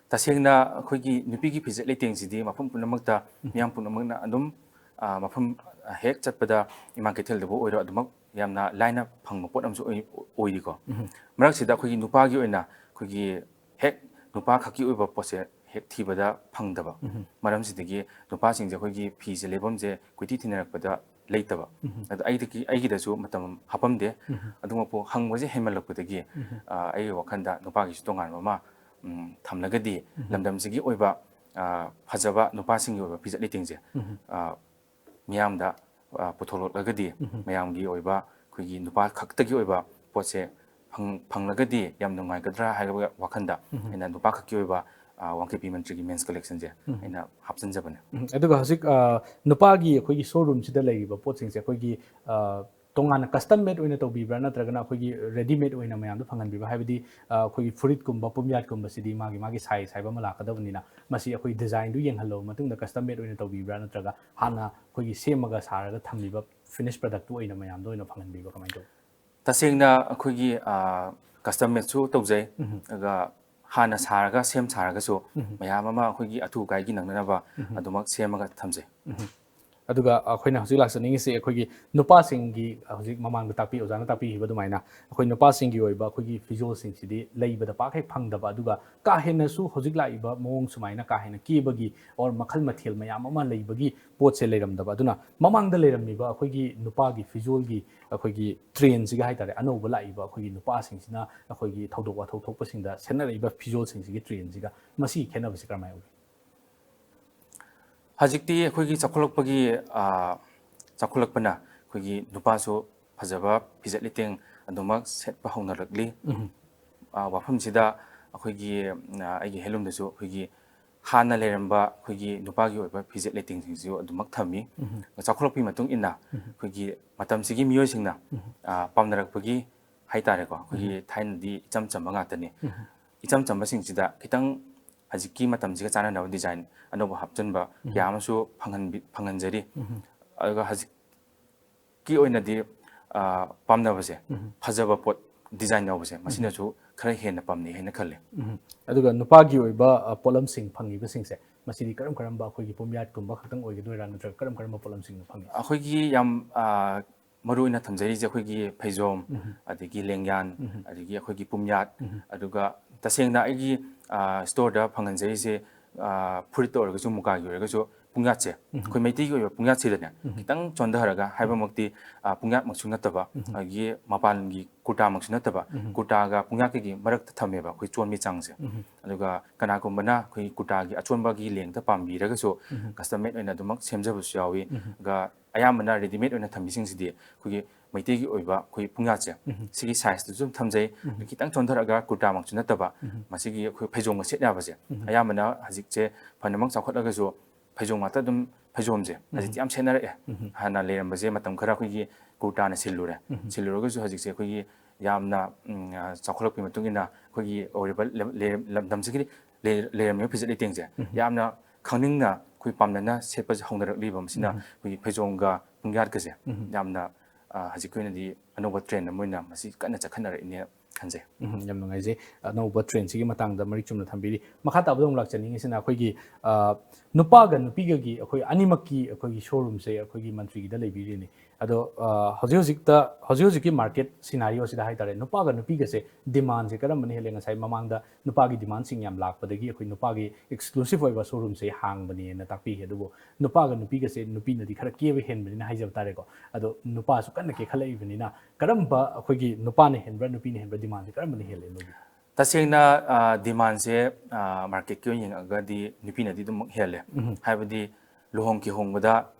ꯇꯁꯦꯡꯅ ꯑꯩꯈꯣꯏꯒꯤ ꯅꯨꯄꯤꯒꯤ ꯐꯤꯖꯦꯠ ꯂꯩꯇꯦꯡꯁꯤꯗꯤ ꯃꯐꯝ ꯄꯨꯝꯅꯃꯛꯇ, ꯃꯤꯌꯥꯝ ꯄꯨꯝꯅꯃꯛꯅ ꯑꯗꯨꯝ ꯑ, ꯃꯐꯝ ꯍꯦꯛ ꯆꯠꯄꯗ ꯏꯃꯥ ꯀꯩꯊꯦꯜꯗꯕꯨ ꯑꯣꯏꯔꯣ ꯑꯗꯨꯃꯛ ꯌꯥꯝꯅ ꯂꯥꯏꯅ ꯐꯪꯕ ꯄꯣꯠ ꯑꯃꯁꯨ ꯑꯣꯏ-, ꯑꯣꯏꯔꯤꯀꯣ꯫ ꯃꯔꯛꯁꯤꯗ ꯑꯩꯈꯣꯏꯒꯤ ꯅꯨꯄꯥꯒꯤ ꯑꯣꯏꯅ ꯑꯩꯈꯣꯏꯒꯤ ꯍꯦꯛ ꯅꯨꯄꯥ ꯈꯛꯀꯤ ꯑꯣꯏꯕ ꯄꯣꯠꯁꯦ ꯍꯦꯛ ꯊꯤꯕꯗ ꯐꯪꯗꯕ ꯃꯔꯝꯁꯤꯗꯒꯤ ꯅꯨꯄꯥꯁꯤꯡꯁꯦ ꯑꯩꯈꯣꯏꯒꯤ ꯐꯤꯁꯦ ꯂꯩꯐꯝꯁꯦ ꯀꯣꯏꯊꯤ ꯊꯤꯅꯔꯛꯄꯗ ꯂꯩꯇꯕ꯫ ꯑꯗꯣ ꯑꯩꯗꯒꯤ, ꯑꯩꯒꯤꯗꯁꯨ ꯃꯇꯝ ꯍꯥꯞꯄꯝꯗꯦ꯫ ꯑꯗꯨꯃꯛꯄꯨ ꯍꯪꯕꯁꯦ ꯍꯦꯟꯃꯜꯂꯛꯄꯗꯒꯤ ꯑ, ꯑꯩꯒꯤ ꯋꯥꯈꯜꯗ ꯅꯨꯄꯥꯒꯤꯁꯨ ꯇꯣꯉꯥꯟꯕ ꯑꯃ ꯎꯝ, ꯊꯝꯂꯒꯗꯤ ꯂꯝꯗꯝꯁꯤꯒꯤ ꯑꯣꯏꯕ ꯑ, ꯐꯖꯕ ꯅꯨꯄꯥꯁꯤꯡꯒꯤ ꯑꯣꯏꯕ ꯐꯤꯖꯦꯠ ꯂꯩꯇꯦꯡꯁꯦ ꯑ, ꯃꯤꯌꯥꯝꯗ ꯑ, ꯄꯨꯊꯣꯛꯂꯛꯂꯒꯗꯤ ꯃꯌꯥꯝꯒꯤ ꯑꯣꯏꯕ ꯑꯩꯈꯣꯏꯒꯤ ꯅꯨꯄꯥ ꯈꯛꯇꯒꯤ ꯑꯣꯏꯕ ꯄꯣꯠꯁꯦ ꯐꯪ-, ꯐꯪꯂꯒꯗꯤ ꯌꯥꯝ ꯅꯨꯡꯉꯥꯏꯒꯗ꯭ꯔꯥ ꯍꯥꯏꯕ ꯋꯥꯈꯜꯗ ꯑꯩꯅ ꯅꯨꯄꯥ ꯈꯛꯀꯤ ꯑꯣꯏꯕ ꯑ, ꯋꯥꯡꯈꯩ ꯐꯤ ꯃꯟꯇ꯭ꯔꯤꯒꯤ ꯃꯦꯟꯁ ꯀꯂꯦꯛꯁꯟꯁꯦ ꯑꯩꯅ ꯍꯥꯞꯆꯤꯟꯖꯕꯅꯦ꯫ ꯎꯝ, ꯑꯗꯨꯒ ꯍꯧꯖꯤꯛ ꯑ, ꯅꯨꯄꯥꯒꯤ ꯑꯩꯈꯣꯏꯒꯤ ꯁꯣꯔꯨꯝꯁꯤꯗ ꯂꯩꯔꯤꯕ ꯄꯣꯠꯁꯤꯡꯁꯦ ꯑꯩꯈꯣꯏꯒꯤ ꯑ, ꯇꯣꯉꯥꯟꯅ ꯀꯁꯇꯝ ꯃꯦꯗ ꯑꯣꯏꯅ ꯇꯧꯕꯤꯕ꯭ꯔꯥ, ꯅꯠꯇ꯭ꯔꯒꯅ ꯑꯩꯈꯣꯏꯒꯤ ꯔꯦꯗꯤꯃꯦꯗ ꯑꯣꯏꯅ ꯃꯌꯥꯝꯗ ꯐꯪꯍꯟꯕꯤꯕ꯭ꯔꯥ? ꯍꯥꯏꯕꯗꯤ ꯑ, ꯑꯩꯈꯣꯏꯒꯤ ꯐꯨꯔꯤꯠꯀꯨꯝꯕ ꯄꯨꯝꯌꯥꯠꯀꯨꯝꯕꯁꯤꯗꯤ ꯃꯥꯒꯤ ꯃꯥꯒꯤ ꯁꯥꯏꯖ ꯍꯥꯏꯕ ꯑꯃ ꯂꯥꯛꯀꯗꯕꯅꯤꯅ, ꯃꯁꯤ ꯑꯩꯈꯣꯏ ꯗꯤꯖꯥꯏꯟꯗꯨ ꯌꯦꯡꯍꯜꯂꯕ ꯃꯇꯨꯡꯗ ꯀꯁꯇꯝ ꯃꯦꯗ ꯑꯣꯏꯅ ꯇꯧꯕꯤꯕ꯭ꯔꯥ, ꯅꯠꯇ꯭ꯔꯒ ꯍꯥꯟꯅ ꯑꯩꯈꯣꯏꯒꯤ ꯁꯦꯝꯃꯒ ꯁꯥꯔꯒ ꯊꯝꯕꯤꯕ ꯐꯤꯅꯤꯁ ꯄ꯭ꯔꯗꯛꯇꯨ ꯑꯣꯏꯅ ꯃꯌꯥꯝꯗ ꯑꯣꯏꯅ ꯐꯪꯍꯟꯕꯤꯕ꯭ꯔꯥ, ꯀꯃꯥꯏꯅ ꯇꯧꯕꯤ? ꯇꯁꯦꯡꯅ ꯑꯩꯈꯣꯏꯒꯤ ꯀꯁꯇꯝ ꯃꯦꯗꯁꯨ ꯇꯧꯖꯩ, ꯑꯗꯨꯒ ꯍꯥꯟꯅ ꯁꯥꯔꯒ ꯁꯦꯝ ꯁꯥꯔꯒꯁꯨ ꯃꯌꯥꯝ ꯑꯃ ꯑꯩꯈꯣꯏꯒꯤ ꯑꯊꯨ ꯑꯀꯥꯏꯒꯤ ꯅꯪꯅꯅꯕ ꯑꯗꯨꯃꯛ ꯁꯦꯝꯃꯒ ꯊꯝꯖꯩ꯫ ꯑꯗꯨꯒ ꯑꯩꯈꯣꯏꯅ ꯍꯧꯖꯤꯛ ꯂꯥꯛꯆꯅꯤꯡꯉꯤꯁꯦ ꯑꯩꯈꯣꯏꯒꯤ ꯅꯨꯄꯥꯁꯤꯡꯒꯤ, ꯍꯧꯖꯤꯛ ꯃꯃꯥꯡꯗ ꯇꯥꯛꯄꯤ, ꯑꯣꯖꯥꯅ ꯇꯥꯛꯄꯤꯈꯤꯕ ꯑꯗꯨꯃꯥꯏꯅ ꯑꯩꯈꯣꯏ ꯅꯨꯄꯥꯁꯤꯡꯒꯤ ꯑꯣꯏꯕ ꯑꯩꯈꯣꯏꯒꯤ ꯐꯤꯖꯣꯜꯁꯤꯡꯁꯤꯗꯤ ꯂꯩꯕꯗ ꯄꯥꯛ ꯍꯦꯛ ꯐꯪꯗꯕ, ꯑꯗꯨꯒ ꯀꯥ ꯍꯦꯟꯅꯁꯨ ꯍꯧꯖꯤꯛ ꯂꯥꯛꯏꯕ ꯃꯑꯣꯡ ꯁꯨꯃꯥꯏꯅ ꯀꯥ ꯍꯦꯟꯅ ꯀꯦꯕꯒꯤ ꯑꯣꯔ ꯃꯈꯜ ꯃꯊꯦꯜ ꯃꯌꯥꯝ ꯑꯃ ꯂꯩꯕꯒꯤ ꯄꯣꯠꯁꯦ ꯂꯩꯔꯝꯗꯕ꯫ ꯑꯗꯨꯅ ꯃꯃꯥꯡꯗ ꯂꯩꯔꯝꯃꯤꯕ ꯑꯩꯈꯣꯏꯒꯤ ꯅꯨꯄꯥꯒꯤ ꯐꯤꯖꯣꯜꯒꯤ ꯑꯩꯈꯣꯏꯒꯤ ꯇ꯭ꯔꯦꯟꯁꯤꯒ ꯍꯥꯏꯇꯥꯔꯦ, ꯑꯅꯧꯕ ꯂꯥꯛꯏꯕ ꯑꯩꯈꯣꯏꯒꯤ ꯅꯨꯄꯥꯁꯤꯡꯁꯤꯅ ꯑꯩꯈꯣꯏꯒꯤ ꯊꯧꯗꯣꯛ ꯋꯥꯊꯣꯛ ꯊꯣꯛꯄꯁꯤꯡꯗ ꯁꯦꯠꯅꯔꯛꯏꯕ ꯐꯤꯖꯣꯜꯁꯤꯡꯁꯤꯒꯤ ꯇ꯭ꯔꯦꯟꯁꯤꯒ ꯃꯁꯤꯒꯤ ꯈꯦꯠꯅꯕꯁꯤ ꯀꯔꯝꯍꯥꯏꯅ ꯎꯒꯦ? ꯍꯧꯖꯤꯛꯇꯤ ꯑꯩꯈꯣꯏꯒꯤ ꯆꯥꯎꯈꯠꯂꯛꯄꯒꯤ, ꯑ, ꯆꯥꯎꯈꯠꯂꯛꯄꯅ ꯑꯩꯈꯣꯏꯒꯤ ꯅꯨꯄꯥꯁꯨ ꯐꯖꯕ ꯐꯤꯖꯦꯠ ꯂꯩꯇꯦꯡ ꯑꯗꯨꯃꯛ ꯁꯦꯠꯄ ꯍꯧꯅꯔꯛꯂꯤ꯫ ꯎꯝ꯫ ꯑ, ꯋꯥꯐꯝꯁꯤꯗ ꯑꯩꯈꯣꯏꯒꯤ, ꯑ, ꯑꯩꯒꯤ ꯍꯦꯟꯂꯨꯝꯗꯁꯨ ꯑꯩꯈꯣꯏꯒꯤ ꯍꯥꯟꯅ ꯂꯩꯔꯝꯕ ꯑꯩꯈꯣꯏꯒꯤ ꯅꯨꯄꯥꯒꯤ ꯑꯣꯏꯕ ꯐꯤꯖꯦꯠ ꯂꯩꯇꯦꯡꯁꯤꯡꯁꯤꯁꯨ ꯑꯗꯨꯃꯛ ꯊꯝꯃꯤ꯫ ꯎꯝ꯫ ꯆꯥꯎꯈꯠꯂꯛꯄꯒꯤ ꯃꯇꯨꯡ ꯏꯟꯅ ꯎꯝ꯫ ꯑꯩꯈꯣꯏꯒꯤ ꯃꯇꯝꯁꯤꯒꯤ ꯃꯤꯑꯣꯏꯁꯤꯡꯅ, ꯎꯝ꯫ ꯑ, ꯄꯥꯝꯅꯔꯛꯄꯒꯤ ꯍꯥꯏꯇꯥꯔꯦꯀꯣ, ꯑꯩꯈꯣꯏꯒꯤ ꯎꯝ꯫ ꯊꯥꯏꯅꯗꯤ ꯏꯆꯝ ꯆꯝꯕ ꯉꯥꯛꯇꯅꯤ꯫ ꯎꯝ꯫ ꯏꯆꯝ ꯆꯝꯕꯁꯤꯡꯁꯤꯗ ꯈꯤꯇꯪ ꯍꯧꯖꯤꯛꯀꯤ ꯃꯇꯝꯁꯤꯒ ꯆꯥꯟꯅꯅꯕ design ꯑꯅꯧꯕ ꯍꯥꯞꯆꯤꯟꯕ ꯎꯝ꯫ ꯀꯌꯥ ꯑꯃꯁꯨ ꯐꯪꯍꯟꯕꯤ-, ꯐꯪꯍꯟꯖꯔꯤ꯫ ꯎꯝ꯫ ꯑꯗꯨꯒ ꯍꯧꯖꯤꯛꯀꯤ ꯑꯣꯏꯅꯗꯤ, ꯑ, ꯄꯥꯝꯅꯕꯁꯦ, ꯎꯝ꯫ ꯐꯖꯕ ꯄꯣꯠ design ꯌꯥꯎꯕꯁꯦ, ꯎꯝ꯫ ꯃꯁꯤꯅꯁꯨ ꯈꯔ ꯍꯦꯟꯅ ꯄꯥꯝꯅꯩ ꯍꯥꯏꯅ ꯈꯜꯂꯤ꯫ ꯎꯝ꯫ ꯑꯗꯨꯒ ꯅꯨꯄꯥꯒꯤ ꯑꯣꯏꯕ, ꯑ, ꯄꯣꯠꯂꯝꯁꯤꯡ ꯐꯪꯉꯤꯕꯁꯤꯡꯁꯦ, ꯃꯁꯤꯗꯤ ꯀꯔꯝ ꯀꯔꯝꯕ ꯑꯩꯈꯣꯏꯒꯤ ꯄꯨꯝꯌꯥꯠꯀꯨꯝꯕ ꯈꯛꯇꯪ ꯑꯣꯏꯒꯗꯣꯏꯔꯥ, ꯅꯠꯇ꯭ꯔꯒ ꯀꯔꯝ ꯀꯔꯝꯕ ꯄꯣꯠꯂꯝꯁꯤꯡꯅ ꯐꯪꯉꯤ? ꯑꯩꯈꯣꯏꯒꯤ ꯌꯥꯝ, ꯑ, ꯃꯔꯨ ꯑꯣꯏꯅ ꯊꯝꯖꯔꯤꯁꯦ ꯑꯩꯈꯣꯏꯒꯤ ꯐꯩꯖꯣꯝ, ꯎꯝ꯫ ꯑꯗꯒꯤ ꯂꯦꯡꯌꯥꯟ, ꯎꯝ꯫ ꯑꯗꯒꯤ ꯑꯩꯈꯣꯏꯒꯤ ꯄꯨꯝꯌꯥꯠ, ꯎꯝ꯫ ꯑꯗꯨꯒ ꯇꯁꯦꯡꯅ ꯑꯩꯒꯤ, ꯑ, storeꯗ ꯐꯪꯍꯟꯖꯔꯤꯁꯦ, ꯑ, ꯐꯨꯔꯤꯠꯇ ꯑꯣꯏꯔꯒꯁꯨ, ꯃꯨꯀꯥꯒꯤ ꯑꯣꯏꯔꯒꯁꯨ, ꯄꯨꯡꯌꯥꯠꯁꯦ, ꯎꯝ꯫ ꯑꯩꯈꯣꯏ ꯃꯩꯇꯩꯒꯤ ꯑꯣꯏꯕ ꯄꯨꯡꯌꯥꯠꯁꯤꯗꯅꯦ, ꯎꯝ꯫ ꯈꯤꯇꯪ ꯆꯣꯟꯊꯔꯒ ꯍꯥꯏꯕꯃꯛꯇꯤ, ꯑ, ꯄꯨꯡꯌꯥꯠꯃꯛꯁꯨ ꯅꯠꯇꯕ, ꯎꯝ꯫ ꯑꯗꯒꯤ ꯃꯄꯥꯟꯒꯤ ꯀꯨꯔꯇꯥꯃꯛꯁꯨ ꯅꯠꯇꯕ, ꯎꯝ꯫ ꯀꯨꯔꯇꯥꯒ ꯄꯨꯡꯌꯥꯠꯀꯒꯤ ꯃꯔꯛꯇ ꯊꯝꯃꯦꯕ ꯑꯩꯈꯣꯏ ꯆꯣꯟꯕꯒꯤ ꯆꯥꯡꯁꯦ꯫ ꯎꯝ꯫ ꯑꯗꯨꯒ ꯀꯅꯥꯒꯨꯝꯕꯅ ꯑꯩꯈꯣꯏꯒꯤ ꯀꯨꯔꯇꯥꯒꯤ ꯑꯆꯣꯟꯕꯒꯤ ꯂꯦꯡꯇ ꯄꯥꯝꯕꯤꯔꯒꯁꯨ, ꯎꯝ꯫ Custom made ꯑꯣꯏꯅ ꯑꯗꯨꯃꯛ ꯁꯦꯝꯖꯕꯁꯨ ꯌꯥꯎꯏ꯫ ꯎꯝ꯫ ꯑꯗꯨꯒ ꯑꯌꯥꯝꯕꯅ readymade ꯑꯣꯏꯅ ꯊꯝꯕꯤꯁꯤꯡꯁꯤꯗꯤ ꯑꯩꯈꯣꯏꯒꯤ ꯃꯩꯇꯩꯒꯤ ꯑꯣꯏꯕ ꯑꯩꯈꯣꯏ ꯄꯨꯡꯌꯥꯠꯁꯦ, ꯎꯝ꯫ ꯁꯤꯒꯤ sizeꯇꯁꯨ ꯑꯗꯨꯝ ꯊꯝꯖꯩ꯫ ꯎꯝ꯫ ꯈꯤꯇꯪ ꯆꯣꯟꯊꯔꯛꯑꯒ ꯀꯨꯔꯇꯥꯃꯛꯁꯨ ꯅꯠꯇꯕ, ꯎꯝ꯫ ꯃꯁꯤꯒꯤ ꯑꯩꯈꯣꯏ ꯐꯩꯖꯣꯝꯒ ꯁꯦꯠ ꯌꯥꯕꯁꯦ, ꯎꯝ꯫ ꯑꯌꯥꯝꯕꯅ ꯍꯧꯖꯤꯛꯁꯦ ꯐꯅꯃꯛ ꯆꯥꯎꯈꯠꯂꯒꯁꯨ ꯐꯩꯖꯣꯝ ꯉꯥꯛꯇ ꯑꯗꯨꯝ, ꯐꯩꯖꯣꯝꯁꯦ ꯎꯝ꯫ ꯍꯧꯖꯤꯛꯇꯤ ꯌꯥꯝ ꯁꯦꯠꯅꯔꯛꯑꯦ꯫ ꯎꯝ꯫ ꯍꯥꯟꯅ ꯂꯩꯔꯝꯕꯁꯦ ꯃꯇꯝ ꯈꯔ ꯑꯩꯈꯣꯏꯒꯤ ꯀꯨꯔꯇꯥꯅ ꯁꯤꯜꯂꯨꯔꯦ꯫ ꯎꯝ꯫ ꯁꯤꯜꯂꯨꯔꯒꯁꯨ ꯍꯧꯖꯤꯛꯁꯦ ꯑꯩꯈꯣꯏꯒꯤ ꯌꯥꯝꯅ, ꯎꯝ, ꯑ, ꯆꯥꯎꯈꯠꯂꯛꯄꯒꯤ ꯃꯇꯨꯡ ꯏꯟꯅ ꯑꯩꯈꯣꯏꯒꯤ ꯑꯣꯏꯔꯤꯕ ꯂꯝ-, ꯂꯩꯔꯝ-, ꯂꯝꯗꯝꯁꯤꯒꯤ ꯂꯩ-, ꯂꯩꯔꯝꯃꯤꯕ ꯐꯤꯖꯦꯠ ꯂꯩꯇꯦꯡꯁꯦ ꯎꯝ꯫ ꯌꯥꯝꯅ ꯈꯪꯅꯤꯡꯅ ꯑꯩꯈꯣꯏ ꯄꯥꯝꯅꯅ ꯁꯦꯠꯄꯁꯦ ꯍꯧꯅꯔꯛꯂꯤꯕ, ꯃꯁꯤꯅ ꯎꯝ꯫ ꯑꯩꯈꯣꯏꯒꯤ ꯐꯩꯖꯣꯝꯒ ꯄꯨꯡꯌꯥꯠꯀꯁꯦ ꯎꯝ꯫ ꯌꯥꯝꯅ, ꯑ, ꯍꯧꯖꯤꯛꯀꯤ ꯑꯣꯏꯅꯗꯤ ꯑꯅꯧꯕ trend ꯑꯃ ꯑꯣꯏꯅ ꯃꯁꯤ ꯀꯟꯅ ꯆꯠꯈꯠꯅꯔꯛꯏꯅꯦ ꯈꯟꯖꯩ꯫ ꯎꯝ, ꯌꯥꯝ ꯅꯨꯡꯉꯥꯏꯖꯩ꯫ ꯑꯅꯧꯕ trendꯁꯤꯒꯤ ꯃꯇꯥꯡꯗ ꯃꯔꯤꯛ ꯆꯨꯝꯅ ꯊꯝꯕꯤꯔꯤ꯫ ꯃꯈꯥ ꯇꯥꯕꯗ ꯑꯃꯨꯛ ꯂꯥꯛꯆꯅꯤꯡꯉꯤꯁꯤꯅ ꯑꯩꯈꯣꯏꯒꯤ, ꯑ, ꯅꯨꯄꯥꯒ ꯅꯨꯄꯤꯒꯒꯤ ꯑꯩꯈꯣꯏ ꯑꯅꯤꯃꯛꯀꯤ ꯑꯩꯈꯣꯏꯒꯤ showroomꯁꯦ ꯑꯩꯈꯣꯏꯒꯤ ꯃꯟꯇ꯭ꯔꯤꯒꯤꯗ ꯂꯩꯕꯤꯔꯤꯅꯤ꯫ ꯑꯗꯣ, ꯑ, ꯍꯧꯖꯤꯛ ꯍꯧꯖꯤꯛꯇ, ꯍꯧꯖꯤꯛ ꯍꯧꯖꯤꯛꯀꯤ market scenarioꯁꯤꯗ ꯍꯥꯏꯇꯥꯔꯦ, ꯅꯨꯄꯥꯒ ꯅꯨꯄꯤꯒꯁꯦ demandꯁꯦ ꯀꯔꯝꯕꯅ ꯍꯦꯜꯂꯦ? ꯉꯁꯥꯏ ꯃꯃꯥꯡꯗ ꯅꯨꯄꯥꯒꯤ demandꯁꯤꯡ ꯌꯥꯝ ꯂꯥꯛꯄꯗꯒꯤ ꯑꯩꯈꯣꯏ ꯅꯨꯄꯥꯒꯤ exclusive ꯑꯣꯏꯕ showroomꯁꯦ ꯍꯥꯡꯕꯅꯦꯅ ꯇꯥꯛꯄꯤꯈꯤ꯫ ꯑꯗꯨꯕꯨ ꯅꯨꯄꯥꯒ ꯅꯨꯄꯤꯒꯁꯦ ꯅꯨꯄꯤꯅꯗꯤ ꯈꯔ ꯀꯦꯕ ꯍꯦꯟꯕꯅꯤꯅ ꯍꯥꯏꯖꯕ ꯇꯥꯔꯦꯀꯣ꯫ ꯑꯗꯣ ꯅꯨꯄꯥꯁꯨ ꯀꯟꯅ ꯀꯦꯈꯠꯂꯛꯏꯕꯅꯤꯅ ꯀꯔꯝꯕ ꯑꯩꯈꯣꯏꯒꯤ ꯅꯨꯄꯥꯅ ꯍꯦꯟꯕ꯭ꯔꯥ, ꯅꯨꯄꯤꯅ ꯍꯦꯟꯕ꯭ꯔꯥ, demandꯁꯦ ꯀꯔꯝꯕꯅ ꯍꯦꯜꯂꯦ ꯅꯣꯏꯒꯤ? ꯇꯁꯦꯡꯅ, ꯑ, demandꯁꯦ, ꯑ, marketꯀꯤ ꯑꯣꯏꯅ ꯌꯦꯡꯉꯒꯗꯤ ꯅꯨꯄꯤꯅꯗꯤ ꯑꯗꯨꯝ ꯍꯦꯜꯂꯦ꯫ ꯎꯝ꯫ ꯍꯥꯏꯕꯗꯤ ꯂꯨꯍꯣꯡ ꯀꯤꯍꯣꯡꯕꯗ,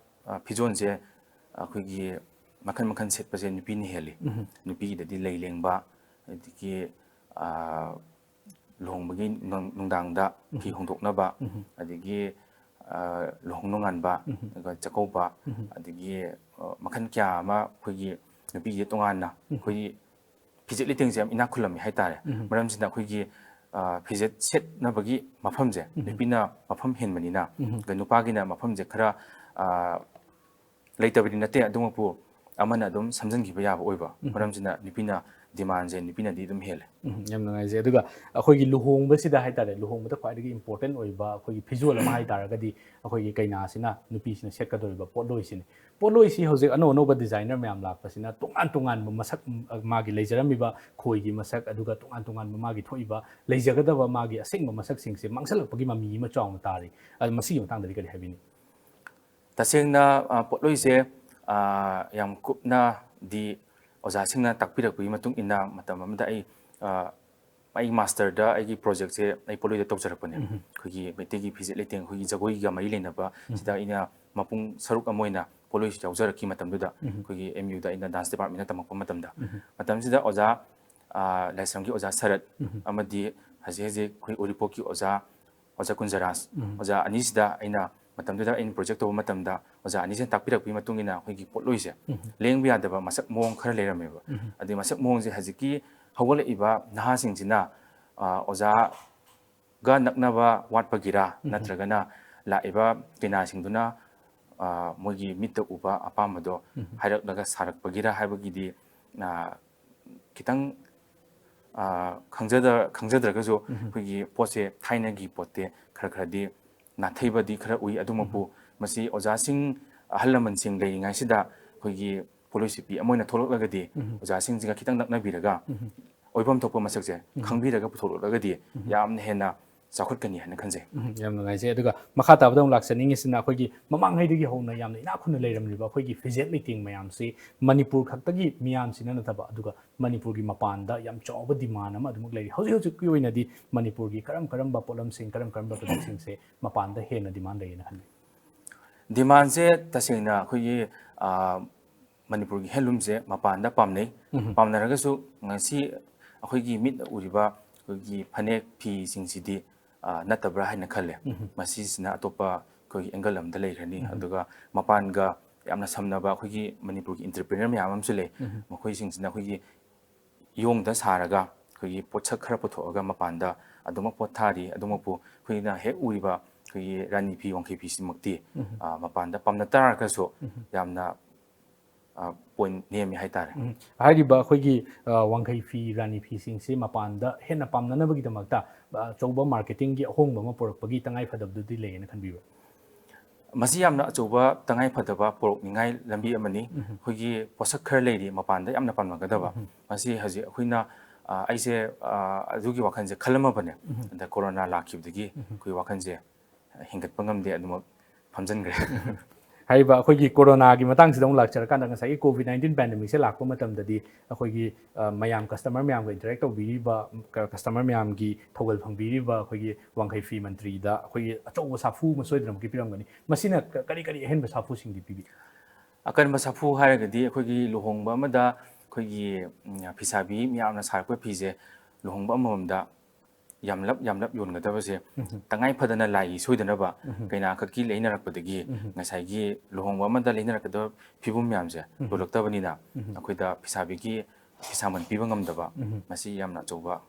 ꯑ, ꯐꯤꯖꯣꯜꯁꯦ ꯑꯩꯈꯣꯏꯒꯤ ꯃꯈꯜ ꯃꯈꯜ ꯁꯦꯠꯄꯁꯦ ꯅꯨꯄꯤꯅ ꯍꯦꯜꯂꯤ꯫ ꯎꯝ꯫ ꯅꯨꯄꯤꯒꯤꯗꯗꯤ ꯂꯩ ꯂꯦꯡꯕ, ꯑꯗꯒꯤ, ꯑ, ꯂꯨꯍꯣꯡꯕꯒꯤ ꯅꯨꯡ-, ꯅꯨꯡꯗꯥꯡꯗ ꯐꯤ ꯎꯝ꯫ ꯍꯣꯡꯗꯣꯛꯅꯕ, ꯎꯝ꯫ ꯑꯗꯒꯤ, ꯑ, ꯂꯨꯍꯣꯡ ꯅꯣꯡꯉꯥꯟꯕ, ꯎꯝ꯫ ꯑꯗꯨꯒ ꯆꯥꯛꯀꯧꯕ, ꯎꯝ꯫ ꯑꯗꯒꯤ, ꯑ, ꯃꯈꯜ ꯀꯌꯥ ꯑꯃ ꯑꯩꯈꯣꯏꯒꯤ ꯅꯨꯄꯤꯒꯤꯗꯤ ꯇꯣꯉꯥꯟꯅ ꯎꯝ꯫ ꯑꯩꯈꯣꯏꯒꯤ ꯐꯤꯖꯦꯠ ꯂꯩꯇꯦꯡꯁꯦ ꯌꯥꯝ ꯏꯅꯥꯛ ꯈꯨꯜꯂꯝꯃꯤ ꯍꯥꯏꯇꯥꯔꯦ꯫ ꯎꯝ꯫ ꯃꯔꯝꯁꯤꯅ ꯑꯩꯈꯣꯏꯒꯤ, ꯑ, ꯐꯤꯖꯦꯠ ꯁꯦꯠꯅꯕꯒꯤ ꯃꯐꯝꯁꯦ ꯎꯝ꯫ ꯅꯨꯄꯤꯅ ꯃꯐꯝ ꯍꯦꯟꯕꯅꯤꯅ, ꯎꯝ꯫ ꯑꯗꯨꯒ ꯅꯨꯄꯥꯒꯤꯅ ꯃꯐꯝꯁꯦ ꯈꯔ, ꯑ, ꯂꯩꯇꯕꯗꯤ ꯅꯠꯇꯦ, ꯑꯗꯨꯃꯛꯄꯨ ꯑꯃꯅ ꯑꯗꯨꯝ ꯁꯝꯖꯤꯟꯈꯤꯕ ꯌꯥꯕ ꯑꯣꯏꯕ ꯎꯝ꯫ ꯃꯔꯝꯁꯤꯅ ꯅꯨꯄꯤꯅ demandꯁꯦ ꯅꯨꯄꯤꯅꯗꯤ ꯑꯗꯨꯝ ꯍꯦꯜꯂꯦ꯫ ꯎꯝ, ꯌꯥꯝ ꯅꯨꯡꯉꯥꯏꯖꯩ꯫ ꯑꯗꯨꯒ ꯑꯩꯈꯣꯏꯒꯤ ꯂꯨꯍꯣꯡꯕꯁꯤꯗ ꯍꯥꯏꯇꯥꯔꯦ, ꯂꯨꯍꯣꯡꯕꯗ ꯈ꯭ꯋꯥꯏꯗꯒꯤ important ꯑꯣꯏꯕ ꯑꯩꯈꯣꯏꯒꯤ visual ꯑꯃ ꯍꯥꯏꯇꯥꯔꯒꯗꯤ ꯑꯩꯈꯣꯏꯒꯤ ꯀꯩꯅꯥꯁꯤꯅ, ꯅꯨꯄꯤꯁꯤꯅ ꯁꯦꯠꯀꯗꯧꯔꯤꯕ ꯄꯣꯠꯂꯣꯏꯁꯤꯅꯤ꯫ ꯄꯣꯠꯂꯣꯏꯁꯤ ꯍꯧꯖꯤꯛ ꯑꯅꯧ ꯑꯅꯧꯕ designer ꯃꯌꯥꯝ ꯂꯥꯛꯄꯁꯤꯅ ꯇꯣꯉꯥꯟ ꯇꯣꯉꯥꯟꯕ ꯃꯁꯛ, ꯃꯥꯒꯤ ꯂꯩꯖꯔꯝꯃꯤꯕ ꯈꯣꯏꯒꯤ ꯃꯁꯛ, ꯑꯗꯨꯒ ꯇꯣꯉꯥꯟ ꯇꯣꯉꯥꯟꯕ ꯃꯥꯒꯤ ꯊꯣꯛꯏꯕ ꯂꯩꯖꯒꯗꯕ ꯃꯥꯒꯤ ꯑꯁꯦꯡꯕ ꯃꯁꯛꯁꯤꯡꯁꯦ ꯃꯥꯡꯁꯤꯜꯂꯛꯄꯒꯤ ꯃꯃꯤ ꯑꯃ ꯆꯥꯎꯅ ꯇꯥꯔꯤ꯫ ꯑꯗꯨ ꯃꯁꯤꯒꯤ ꯃꯇꯥꯡꯗꯗꯤ ꯀꯔꯤ ꯍꯥꯏꯕꯤꯅꯤ? ꯇꯁꯦꯡꯅ, ꯑ, ꯄꯣꯠꯂꯣꯏꯁꯦ, ꯑ, ꯌꯥꯝ ꯀꯨꯞꯅꯗꯤ ꯑꯣꯖꯥꯁꯤꯡꯅ ꯇꯥꯛꯄꯤꯔꯛꯄꯒꯤ ꯃꯇꯨꯡ ꯏꯟꯅ ꯃꯇꯝ ꯑꯃꯗ ꯑꯩ, ꯑ, ꯑꯩ masterꯗ ꯑꯩꯒꯤ projectꯁꯦ ꯑꯩ ꯄꯣꯠꯂꯣꯏꯗ ꯇꯧꯖꯔꯛꯄꯅꯦ꯫ ꯎꯝ꯫ ꯑꯩꯈꯣꯏꯒꯤ ꯃꯩꯇꯩꯒꯤ ꯐꯤꯖꯦꯠ ꯂꯩꯇꯦꯡ, ꯑꯩꯈꯣꯏꯒꯤ ꯖꯒꯣꯏꯒ ꯃꯔꯤ ꯂꯩꯅꯕ ꯎꯝ꯫ ꯁꯤꯗ ꯑꯩꯅ ꯃꯄꯨꯡ ꯁꯔꯨꯛ ꯑꯃ ꯑꯣꯏꯅ ꯄꯣꯠꯂꯣꯏꯁꯤ ꯌꯥꯎꯖꯔꯛꯈꯤ ꯃꯇꯝꯗꯨꯗ, ꯎꯝ꯫ ꯑꯩꯈꯣꯏꯒꯤ M Uꯗ ꯑꯩꯅ dance departmentꯇ ꯇꯝꯃꯛꯄ ꯃꯇꯝꯗ꯫ ꯎꯝ꯫ ꯃꯇꯝꯁꯤꯗ ꯑꯣꯖꯥ, ꯑ, ꯂꯥꯏꯁ꯭ꯔꯝꯒꯤ ꯑꯣꯖꯥ ꯁꯔꯠ ꯎꯝ꯫ ꯑꯃꯗꯤ ꯍꯧꯖꯤꯛ ꯍꯧꯖꯤꯛ ꯑꯩꯈꯣꯏ ꯎꯔꯤꯄꯣꯛꯀꯤ ꯑꯣꯖꯥ ꯑꯣꯖꯥ ꯀꯨꯟꯖꯔꯥꯖ, ꯎꯝ꯫ ꯑꯣꯖꯥ ꯑꯅꯤꯁꯤꯗ ꯑꯩꯅ ꯃꯇꯝꯗꯨꯗ ꯑꯩꯅ project ꯇꯧꯕ ꯃꯇꯝꯗ ꯑꯣꯖꯥ ꯑꯅꯤꯁꯤꯅ ꯇꯥꯛꯄꯤꯔꯛꯄꯒꯤ ꯃꯇꯨꯡ ꯏꯟꯅ ꯑꯩꯈꯣꯏꯒꯤ ꯄꯣꯠꯂꯣꯏꯁꯦ ꯎꯝ꯫ ꯂꯦꯡꯕ ꯌꯥꯗꯕ ꯃꯁꯛ ꯃꯑꯣꯡ ꯈꯔ ꯂꯩꯔꯝꯃꯦꯕ꯫ ꯎꯝ꯫ ꯑꯗꯩ ꯃꯁꯛ ꯃꯑꯣꯡꯁꯦ ꯍꯧꯖꯤꯛꯀꯤ ꯍꯧꯒꯠꯂꯛꯏꯕ ꯅꯍꯥꯁꯤꯡꯁꯤꯅ, ꯑ, ꯑꯣꯖꯥꯒ ꯅꯛꯅꯕ ꯋꯥꯠꯄꯒꯤꯔ ꯎꯝ꯫ ꯅꯠꯇ꯭ꯔꯒꯅ ꯂꯥꯛꯏꯕ ꯀꯩꯅꯥꯁꯤꯡꯗꯨꯅ, ꯑ, ꯃꯣꯏꯒꯤ ꯃꯤꯠꯇ ꯎꯕ ꯑꯄꯥꯝꯕꯗꯣ ꯎꯝ꯫ ꯍꯥꯏꯔꯛꯂꯒ ꯁꯥꯔꯛꯄꯒꯤꯔ ꯍꯥꯏꯕꯒꯤꯗꯤ, ꯑ, ꯈꯤꯇꯪ, ꯑ, ꯈꯪꯖꯗ-, ꯈꯪꯖꯗ꯭ꯔꯒꯁꯨ ꯎꯝ꯫ ꯑꯩꯈꯣꯏꯒꯤ ꯄꯣꯠꯁꯦ ꯊꯥꯏꯅꯒꯤ ꯄꯣꯠꯇꯤ ꯈꯔ ꯈꯔꯗꯤ ꯅꯥꯊꯩꯕꯗꯤ ꯈꯔ ꯎꯏ꯫ ꯑꯗꯨꯃꯛꯄꯨ ꯎꯝ꯫ ꯃꯁꯤ ꯑꯣꯖꯥꯁꯤꯡ, ꯑꯍꯜ ꯂꯃꯟꯁꯤꯡ ꯂꯩꯔꯤꯉꯩꯁꯤꯗ ꯑꯩꯈꯣꯏꯒꯤ ꯄꯣꯠꯂꯣꯏꯁꯤꯠꯄꯤ ꯑꯃ ꯑꯣꯏꯅ ꯊꯣꯛꯂꯛꯂꯒꯗꯤ ꯎꯝ꯫ ꯑꯣꯖꯥꯁꯤꯡꯁꯤꯒ ꯈꯤꯇꯪ ꯅꯛꯅꯕꯤꯔꯒ ꯎꯝ꯫ ꯑꯣꯏꯐꯝ ꯊꯣꯛꯄ ꯃꯁꯛꯁꯦ ꯎꯝ꯫ ꯈꯪꯕꯤꯔꯒ ꯄꯨꯊꯣꯛꯂꯛꯂꯒꯗꯤ ꯎꯝ꯫ ꯌꯥꯝꯅ ꯍꯦꯟꯅ ꯆꯥꯎꯈꯠꯀꯅꯤ ꯍꯥꯏꯅ ꯈꯟꯖꯩ꯫ ꯎꯝ, ꯌꯥꯝ ꯅꯨꯡꯉꯥꯏꯖꯩ꯫ ꯑꯗꯨꯒ ꯃꯈꯥ ꯇꯥꯕꯗ ꯑꯃꯨꯛ ꯂꯥꯛꯆꯅꯤꯡꯉꯤꯁꯤꯅ ꯑꯩꯈꯣꯏꯒꯤ ꯃꯃꯥꯡꯉꯩꯗꯒꯤ ꯍꯧꯅ ꯌꯥꯝꯅ ꯏꯅꯥꯛ ꯈꯨꯟꯅ ꯂꯩꯔꯝꯂꯤꯕ ꯑꯩꯈꯣꯏꯒꯤ ꯐꯤꯖꯦꯠ ꯂꯩꯇꯦꯡ ꯃꯌꯥꯝꯁꯤ ꯃꯅꯤꯄꯨꯔ ꯈꯛꯇꯒꯤ ꯃꯤꯌꯥꯝꯁꯤꯅ ꯅꯠꯇꯕ, ꯑꯗꯨꯒ ꯃꯅꯤꯄꯨꯔꯒꯤ ꯃꯄꯥꯟꯗ ꯌꯥꯝ ꯆꯥꯎꯕ demand ꯑꯃ ꯑꯗꯨꯃꯛ ꯂꯩꯔꯤ꯫ ꯍꯧꯖꯤꯛ ꯍꯧꯖꯤꯛꯀꯤ ꯑꯣꯏꯅꯗꯤ ꯃꯅꯤꯄꯨꯔꯒꯤ ꯀꯔꯝ ꯀꯔꯝꯕ ꯄꯣꯠꯂꯝꯁꯤꯡ, ꯀꯔꯝ ꯀꯔꯝꯕ productꯁꯤꯡꯁꯦ ꯃꯄꯥꯟꯗ ꯍꯦꯟꯅ demand ꯂꯩꯌꯦꯅ ꯈꯟꯕꯤ? ꯗꯤꯃꯥꯟꯁꯦ ꯇꯁꯦꯡꯅ ꯑꯩꯈꯣꯏꯒꯤ, ꯑ, ꯃꯅꯤꯄꯨꯔꯒꯤ ꯍꯦꯟꯂꯨꯝꯁꯦ ꯃꯄꯥꯟꯗ ꯄꯥꯝꯅꯩ꯫ ꯎꯝ꯫ ꯄꯥꯝꯅꯔꯒꯁꯨ ꯉꯁꯤ ꯑꯩꯈꯣꯏꯒꯤ ꯃꯤꯠꯅ ꯎꯔꯤꯕ ꯑꯩꯈꯣꯏꯒꯤ ꯐꯅꯦꯛ ꯐꯤꯁꯤꯡꯁꯤꯗꯤ, ꯑ, ꯅꯠꯇꯕ꯭ꯔꯥ ꯍꯥꯏꯅ ꯈꯜꯂꯦ꯫ ꯎꯝ꯫ ꯃꯁꯤꯁꯤꯅ ꯑꯇꯣꯞꯄ ꯑꯩꯈꯣꯏꯒꯤ angle ꯑꯃꯗ ꯂꯩꯈ꯭ꯔꯅꯤ꯫ ꯎꯝ꯫ ꯑꯗꯨꯒ ꯃꯄꯥꯟꯒ ꯌꯥꯝꯅ ꯁꯝꯅꯕ ꯑꯩꯈꯣꯏꯒꯤ ꯃꯅꯤꯄꯨꯔꯒꯤ entrepreneur ꯃꯌꯥꯝ ꯑꯃꯁꯨ ꯂꯩ꯫ ꯎꯝ꯫ ꯃꯈꯣꯏꯁꯤꯡꯁꯤꯅ ꯑꯩꯈꯣꯏꯒꯤ ꯌꯣꯡꯗ ꯁꯥꯔꯒ ꯑꯩꯈꯣꯏꯒꯤ ꯄꯣꯠꯁꯛ ꯈꯔ ꯄꯨꯊꯣꯛꯑꯒ ꯃꯄꯥꯟꯗ ꯑꯗꯨꯃꯛ ꯄꯣꯠ ꯊꯥꯔꯤ꯫ ꯑꯗꯨꯃꯛꯄꯨ ꯑꯩꯈꯣꯏꯅ ꯍꯦꯛ ꯎꯔꯤꯕ ꯑꯩꯈꯣꯏꯒꯤ ꯔꯥꯅꯤ ꯐꯤ, ꯋꯥꯡꯈꯩ ꯐꯤꯁꯤꯃꯛꯇꯤ, ꯎꯝ꯫ ꯑ, ꯃꯄꯥꯟꯗ ꯄꯥꯝꯅ ꯇꯥꯔꯒꯁꯨ, ꯎꯝ꯫ ꯌꯥꯝꯅ, ꯑ, point ꯅꯦꯝꯃꯤ ꯍꯥꯏꯇꯥꯔꯦ꯫ ꯎꯝ꯫ ꯍꯥꯏꯔꯤꯕ ꯑꯩꯈꯣꯏꯒꯤ, ꯑ, ꯋꯥꯡꯈꯩ ꯐꯤ, ꯔꯥꯅꯤ ꯐꯤꯁꯤꯡꯁꯤ ꯃꯄꯥꯟꯗ ꯍꯦꯟꯅ ꯄꯥꯝꯅꯅꯕꯒꯤꯗꯃꯛꯇ, ꯑ, ꯑꯆꯧꯕ marketing ꯒꯤ ꯑꯍꯣꯡꯕ ꯑꯃ ꯄꯨꯔꯛꯄꯒꯤ ꯇꯉꯥꯏ ꯐꯗꯕꯗꯨꯗꯤ ꯂꯩꯌꯦꯅ ꯈꯟꯕꯤꯕ꯭ꯔꯥ? ꯃꯁꯤ ꯌꯥꯝꯅ ꯑꯆꯧꯕ ꯇꯉꯥꯏ ꯐꯗꯕ ꯄꯨꯔꯛꯅꯤꯡꯉꯥꯏ ꯂꯝꯕꯤ ꯑꯃꯅꯤ꯫ ꯎꯝ꯫ ꯑꯩꯈꯣꯏꯒꯤ ꯄꯣꯠꯁꯛ ꯈꯔ ꯂꯩꯔꯤ ꯃꯄꯥꯟꯗ ꯌꯥꯝꯅ ꯄꯥꯝꯅꯒꯗꯕ꯫ ꯎꯝ꯫ ꯃꯁꯤ ꯍꯧꯖꯤꯛ ꯑꯩꯈꯣꯏꯅ, ꯑ, ꯑꯩꯁꯦ, ꯑ, ꯑꯗꯨꯒꯤ ꯋꯥꯈꯜꯁꯦ ꯈꯜꯂꯝꯃꯕꯅꯦ꯫ ꯎꯝ꯫ ꯑꯗ ꯀꯣꯔꯣꯅꯥ ꯂꯥꯛꯈꯤꯕꯗꯒꯤ ꯎꯝ꯫ ꯑꯩꯈꯣꯏ ꯋꯥꯈꯜꯁꯦ ꯍꯦꯟꯒꯠꯄ ꯉꯝꯗꯦ, ꯑꯗꯨꯃꯛ ꯐꯝꯖꯤꯟꯈ꯭ꯔꯦ꯫ ꯍꯥꯏꯔꯤꯕ ꯑꯩꯈꯣꯏꯒꯤ ꯀꯣꯔꯣꯅꯥꯒꯤ ꯃꯇꯥꯡꯁꯤꯗ ꯑꯃꯨꯛ ꯂꯥꯛꯆꯔꯀꯥꯟꯗ, ꯉꯁꯥꯏꯒꯤ COVID nineteen pandemic ꯁꯦ ꯂꯥꯛꯄ ꯃꯇꯝꯗꯗꯤ ꯑꯩꯈꯣꯏꯒꯤ, ꯑ, ꯃꯌꯥꯝ, customer ꯃꯌꯥꯝꯒ interact ꯇꯧꯕꯤꯔꯤꯕ, ꯀ-, customer ꯃꯌꯥꯝꯒꯤ ꯊꯧꯒꯜ ꯐꯪꯕꯤꯔꯤꯕ ꯑꯩꯈꯣꯏꯒꯤ ꯋꯥꯡꯈꯩ ꯐꯤ ꯃꯟꯇ꯭ꯔꯤꯗ ꯑꯩꯈꯣꯏꯒꯤ ꯑꯆꯧꯕ ꯁꯥꯐꯨ ꯑꯃ ꯁꯣꯏꯗꯅꯃꯛꯀꯤ ꯄꯤꯔꯝꯒꯅꯤ꯫ ꯃꯁꯤꯅ ꯀ-, ꯀꯔꯤ ꯀꯔꯤ ꯑꯍꯦꯟꯕ ꯁꯥꯐꯨꯁꯤꯡꯗꯤ ꯄꯤꯕꯤ? ꯑꯀꯟꯕ ꯁꯥꯐꯨ ꯍꯥꯏꯔꯒꯗꯤ ꯑꯩꯈꯣꯏꯒꯤ ꯂꯨꯍꯣꯡꯕ ꯑꯃꯗ ꯑꯩꯈꯣꯏꯒꯤ, ꯎꯝ, ꯐꯤꯁꯥꯕꯤ ꯃꯌꯥꯝꯅ ꯁꯥꯔꯛꯄ ꯐꯤꯁꯦ ꯂꯨꯍꯣꯡꯕ ꯑꯃꯃꯝꯗ ꯌꯥꯝꯂꯞ ꯌꯥꯝꯂꯞ ꯌꯣꯟꯒꯗꯕꯁꯦ ꯎꯝ꯫ ꯇꯉꯥꯏ ꯐꯗꯅ ꯂꯥꯏꯒꯤ ꯁꯣꯏꯗꯅꯕ ꯎꯝ꯫ ꯀꯩꯅꯥꯈꯛꯀꯤ ꯂꯩꯅꯔꯛꯄꯗꯒꯤ ꯎꯝ꯫ ꯉꯁꯥꯏꯒꯤ ꯂꯨꯍꯣꯡꯕ ꯑꯃꯗ ꯂꯩꯅꯔꯛꯀꯗꯕ ꯐꯤꯕꯝ ꯃꯌꯥꯝꯁꯦ ꯎꯝ꯫ ꯌꯣꯜꯂꯛꯇꯕꯅꯤꯅ ꯎꯝ꯫ ꯑꯩꯈꯣꯏꯗ ꯐꯤꯁꯥꯕꯤꯒꯤ ꯐꯤꯁꯥꯃꯟ ꯄꯤꯕ ꯉꯝꯗꯕ, ꯎꯝ꯫ ꯃꯁꯤ ꯌꯥꯝꯅ ꯑꯆꯧꯕ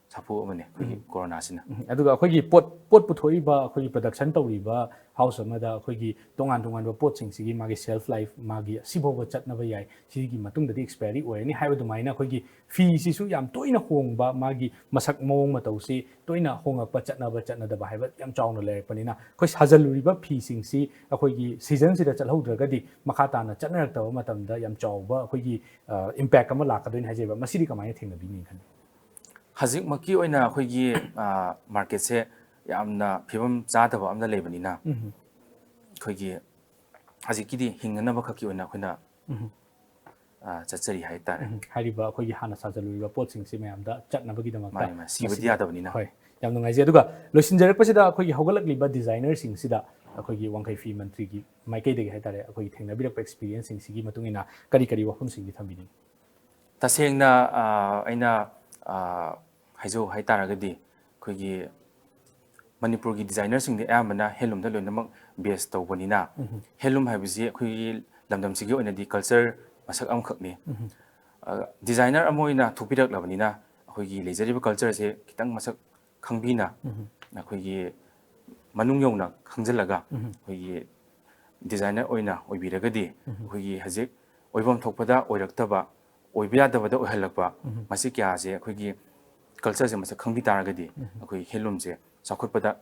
ꯁꯥꯐꯨ ꯑꯃꯅꯤ ꯑꯩꯈꯣꯏꯒꯤ ꯎꯝ꯫ ꯀꯣꯔꯣꯅꯥꯁꯤꯅ꯫ ꯎꯝ꯫ ꯑꯗꯨꯒ ꯑꯩꯈꯣꯏꯒꯤ ꯄꯣꯠ, ꯄꯣꯠ ꯄꯨꯊꯣꯛꯏꯕ, ꯑꯩꯈꯣꯏꯒꯤ production ꯇꯧꯔꯤꯕ house ꯑꯃꯗ ꯑꯩꯈꯣꯏꯒꯤ ꯇꯣꯉꯥꯟ ꯇꯣꯉꯥꯟꯕ ꯄꯣꯠꯁꯤꯡꯁꯤꯒꯤ ꯃꯥꯒꯤ shelf life, ꯃꯥꯒꯤ ꯑꯁꯤꯐꯥꯎꯕ ꯆꯠꯅꯕ ꯌꯥꯏ, ꯁꯤꯒꯤ ꯃꯇꯨꯡꯗꯗꯤ expiry ꯑꯣꯏꯔꯅꯤ ꯍꯥꯏꯕ ꯑꯗꯨꯃꯥꯏꯅ ꯑꯩꯈꯣꯏꯒꯤ ꯐꯤꯁꯤꯁꯨ ꯌꯥꯝ ꯇꯣꯏꯅ ꯍꯣꯡꯕ, ꯃꯥꯒꯤ ꯃꯁꯛ ꯃꯑꯣꯡ ꯃꯇꯧꯁꯤ ꯇꯣꯏꯅ ꯍꯣꯡꯉꯛꯄ, ꯆꯠꯅꯕ ꯆꯠꯅꯗꯕ ꯍꯥꯏꯕ ꯌꯥꯝ ꯆꯥꯎꯅ ꯂꯩꯔꯛꯄꯅꯤꯅ, ꯑꯩꯈꯣꯏ ꯁꯥꯖꯜꯂꯨꯔꯤꯕ ꯐꯤꯁꯤꯡꯁꯤ ꯑꯩꯈꯣꯏꯒꯤ season ꯁꯤꯗ ꯆꯠꯍꯧꯗ꯭ꯔꯒꯗꯤ ꯃꯈꯥ ꯇꯥꯅ ꯆꯠꯅꯔꯛꯇꯕ ꯃꯇꯝꯗ ꯌꯥꯝ ꯆꯥꯎꯕ ꯑꯩꯈꯣꯏꯒꯤ, ꯑ, impact ꯑꯃ ꯂꯥꯛꯀꯗꯣꯏꯅꯤ ꯍꯥꯏꯖꯩꯕ꯫ ꯃꯁꯤꯗꯤ ꯀꯃꯥꯏꯅ ꯊꯦꯡꯅꯕꯤꯅꯤ ꯈꯜꯂꯤ? ꯍꯧꯖꯤꯛꯃꯛꯀꯤ ꯑꯣꯏꯅ ꯑꯩꯈꯣꯏꯒꯤ, ꯑ, market ꯁꯦ ꯌꯥꯝꯅ ꯐꯤꯕꯝ ꯆꯥꯗꯕ ꯑꯃꯗ ꯂꯩꯕꯅꯤꯅ, ꯎꯝ꯫ ꯑꯩꯈꯣꯏꯒꯤ ꯍꯧꯖꯤꯛꯀꯤꯗꯤ ꯍꯤꯡꯅꯅꯕ ꯈꯛꯀꯤ ꯑꯣꯏꯅ ꯑꯩꯈꯣꯏꯅ, ꯎꯝ꯫ ꯑ, ꯆꯠꯆꯔꯤ ꯍꯥꯏꯇꯥꯔꯦ꯫ ꯎꯝ꯫ ꯍꯥꯏꯔꯤꯕ ꯑꯩꯈꯣꯏꯒꯤ ꯍꯥꯟꯅ ꯁꯥꯖꯜꯂꯨꯔꯤꯕ ꯄꯣꯠꯁꯤꯡꯁꯤ ꯃꯌꯥꯝꯗ ꯆꯠꯅꯕꯒꯤꯗꯃꯛꯇ ꯃꯥꯅꯦ, ꯃꯥꯅꯦ꯫ ꯁꯤꯕꯗꯤ ꯃꯁꯤꯗ ꯌꯥꯗꯕꯅꯤꯅ꯫ ꯍꯣꯏ, ꯌꯥꯝ ꯅꯨꯡꯉꯥꯏꯖꯩ꯫ ꯑꯗꯨꯒ ꯂꯣꯏꯁꯤꯟꯖꯔꯛꯄꯁꯤꯗ ꯑꯩꯈꯣꯏꯒꯤ ꯍꯧꯒꯠꯂꯛꯂꯤꯕ designer ꯁꯤꯡꯁꯤꯗ ꯑꯩꯈꯣꯏꯒꯤ ꯋꯥꯡꯈꯩ ꯐꯤ ꯃꯟꯇ꯭ꯔꯤꯒꯤ ꯃꯥꯏꯀꯩꯗꯒꯤ ꯍꯥꯏꯇꯥꯔꯦ, ꯑꯩꯈꯣꯏꯒꯤ ꯊꯦꯡꯅꯕꯤꯔꯛꯄ experienceꯁꯤꯡꯁꯤꯒꯤ ꯃꯇꯨꯡ ꯏꯟꯅ ꯀꯔꯤ ꯀꯔꯤ ꯋꯥꯐꯝꯁꯤꯡꯗꯤ ꯊꯝꯕꯤꯅꯤꯡꯉꯤ? ꯇꯁꯦꯡꯅ ꯑ, ꯑꯩꯅ ꯑ, ꯍꯥꯏꯖꯧ ꯍꯥꯏꯇꯥꯔꯒꯗꯤ, ꯑꯩꯈꯣꯏꯒꯤ ꯃꯅꯤꯄꯨꯔꯒꯤ designerꯁꯤꯡꯗꯤ ꯑꯌꯥꯝꯕꯅ handloomꯗ ꯂꯣꯏꯅꯃꯛ base ꯇꯧꯕꯅꯤꯅ, handloom ꯍꯥꯏꯕꯁꯤ ꯑꯩꯈꯣꯏꯒꯤ ꯂꯝꯗꯝꯁꯤꯒꯤ ꯑꯣꯏꯅꯗꯤ culture ꯃꯁꯛ ꯑꯃꯈꯛꯅꯤ꯫ ꯑ, designer ꯑꯃ ꯑꯣꯏꯅ ꯊꯣꯛꯄꯤꯔꯛꯂꯕꯅꯤꯅ, ꯑꯩꯈꯣꯏꯒꯤ ꯂꯩꯖꯔꯤꯕ cultureꯁꯦ ꯈꯤꯇꯪ ꯃꯁꯛ ꯈꯪꯕꯤꯅ, ꯑꯩꯈꯣꯏꯒꯤ ꯃꯅꯨꯡ ꯌꯧꯅ ꯈꯪꯖꯤꯜꯂꯒ, ꯑꯩꯈꯣꯏꯒꯤ designer ꯑꯣꯏꯅ ꯑꯣꯏꯕꯤꯔꯒꯗꯤ, ꯑꯩꯈꯣꯏꯒꯤ ꯍꯧꯖꯤꯛ ꯑꯣꯏꯐꯝ ꯊꯣꯛꯄꯗ ꯑꯣꯏꯔꯛꯇꯕ, ꯑꯣꯏꯕ ꯌꯥꯗꯕꯗ ꯑꯣꯏꯍꯜꯂꯛꯄ, ꯃꯁꯤ ꯀꯌꯥꯁꯦ ꯑꯩꯈꯣꯏꯒꯤ cultureꯁꯦ ꯃꯁꯛ ꯈꯪꯕꯤ ꯇꯥꯔꯒꯗꯤ, ꯑꯩꯈꯣꯏ handloomꯁꯦ ꯆꯥꯎꯈꯠꯄꯗ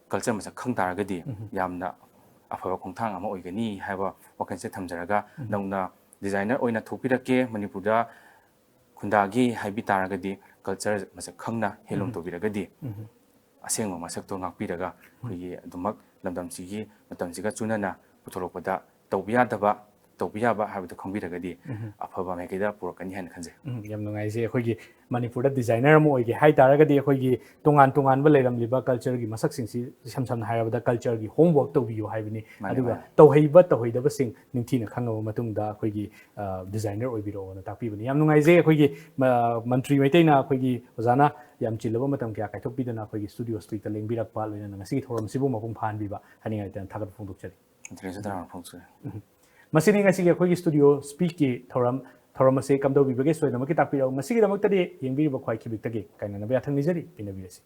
culture ꯃꯁꯛ ꯈꯪ ꯇꯥꯔꯒꯗꯤ, ꯌꯥꯝꯅ ꯑꯐꯕ ꯈꯣꯡꯊꯥꯡ ꯑꯃ ꯑꯣꯏꯒꯅꯤ ꯍꯥꯏꯕ ꯋꯥꯈꯜꯁꯦ ꯊꯝꯖꯔꯒ, ꯅꯧꯅ designer ꯑꯣꯏꯅ ꯊꯣꯛꯄꯤꯔꯛꯀꯦ, ꯃꯅꯤꯄꯨꯔꯗ ꯈꯨꯟꯗꯥꯒꯦ ꯍꯥꯏꯕꯤ ꯇꯥꯔꯒꯗꯤ, culture ꯃꯁꯛ ꯈꯪꯅ handloom ꯇꯧꯕꯤꯔꯒꯗꯤ, ꯑꯁꯦꯡꯕ ꯃꯁꯛꯇꯣ ꯉꯥꯛꯄꯤꯔꯒ, ꯑꯩꯈꯣꯏꯒꯤ ꯑꯗꯨꯃꯛ ꯂꯝꯗꯝꯁꯤꯒꯤ ꯃꯇꯝꯁꯤꯒ ꯆꯨꯅꯅ ꯄꯨꯊꯣꯔꯛꯄꯗ ꯇꯧꯕ ꯌꯥꯗꯕ, ꯇꯧꯕ ꯌꯥꯕ ꯍꯥꯏꯕꯗꯨ ꯈꯪꯕꯤꯔꯒꯗꯤ, ꯑꯐꯕ ꯃꯥꯏꯀꯩꯗ ꯄꯨꯔꯛꯀꯅꯤ ꯍꯥꯏꯅ ꯈꯟꯖꯩ꯫ ꯎꯝ, ꯌꯥꯝ ꯅꯨꯡꯉꯥꯏꯖꯩ꯫ ꯑꯩꯈꯣꯏꯒꯤ ꯃꯅꯤꯄꯨꯔꯗ designer ꯑꯃ ꯑꯣꯏꯒꯦ ꯍꯥꯏ ꯇꯥꯔꯒꯗꯤ, ꯑꯩꯈꯣꯏꯒꯤ ꯇꯣꯉꯥꯟ ꯇꯣꯉꯥꯟꯕ ꯂꯩꯔꯝꯂꯤꯕ cultureꯒꯤ ꯃꯁꯛꯁꯤꯡꯁꯤ, ꯏꯁꯝ ꯁꯝꯅ ꯍꯥꯏꯔꯕꯗ, cultureꯒꯤ homework ꯇꯧꯕꯤꯌꯨ ꯍꯥꯏꯕꯅꯤ꯫ ꯃꯥꯅꯦ, ꯑꯗꯨꯒ ꯃꯥꯅꯦ꯫ ꯇꯧꯍꯩꯕ ꯇꯧꯍꯩꯗꯕꯁꯤꯡ ꯅꯤꯡꯊꯤꯅ ꯈꯪꯉꯕ ꯃꯇꯨꯡꯗ, ꯑꯩꯈꯣꯏꯒꯤ ꯑ, designer ꯑꯣꯏꯕꯤꯔꯛꯑꯣꯅ ꯇꯥꯛꯄꯤꯕꯅꯤ꯫ ꯌꯥꯝ ꯅꯨꯡꯉꯥꯏꯖꯩ꯫ ꯑꯩꯈꯣꯏꯒꯤ ꯃ-, ꯃꯟꯇ꯭ꯔꯤ ꯃꯩꯇꯩꯅ ꯑꯩꯈꯣꯏꯒꯤ ꯑꯣꯖꯥꯅ ꯌꯥꯝ ꯆꯤꯜꯂꯕ ꯃꯇꯝ ꯀꯌꯥ ꯀꯥꯏꯊꯣꯛꯄꯤꯗꯨꯅ ꯑꯩꯈꯣꯏꯒꯤ studio studio ꯂꯦꯡꯕꯤꯔꯛꯄ, ꯂꯣꯏꯅꯅ ꯉꯁꯤꯒꯤ ꯊꯧꯔꯝꯁꯤꯕꯨ ꯃꯄꯨꯡ ꯐꯥꯍꯟꯕꯤꯕ, ꯍꯥꯏꯅꯤꯡꯉꯥꯏ ꯂꯩꯇꯅ ꯊꯥꯒꯠꯄ ꯐꯣꯡꯗꯣꯛꯆꯔꯤ꯫ ꯃꯟꯇ꯭ꯔꯤꯁꯨ ꯇꯔꯥꯝꯅ ꯐꯣꯡꯗꯣꯛꯆꯔꯤ꯫ ꯃꯁꯤꯅꯤ ꯉꯁꯤꯒꯤ ꯑꯩꯈꯣꯏꯒꯤ studio speakꯀꯤ ꯊꯧꯔꯝ꯫ ꯊꯧꯔꯝ ꯑꯁꯤ ꯀꯝꯗꯧꯕꯤꯕꯒꯦ ꯁꯣꯏꯗꯅꯃꯛꯀꯤ ꯇꯥꯛꯄꯤꯔꯛꯎ꯫ ꯉꯁꯤꯒꯤꯗꯃꯛꯇꯗꯤ ꯌꯦꯡꯕꯤꯔꯤꯕ ꯈ꯭ꯋꯥꯏ ꯈꯤꯕꯤꯛꯇꯒꯤ ꯀꯥꯏꯅꯅꯕ ꯌꯥꯊꯪ ꯅꯤꯖꯔꯤ꯫ ꯄꯦꯟꯅꯕꯤꯔꯁꯤ꯫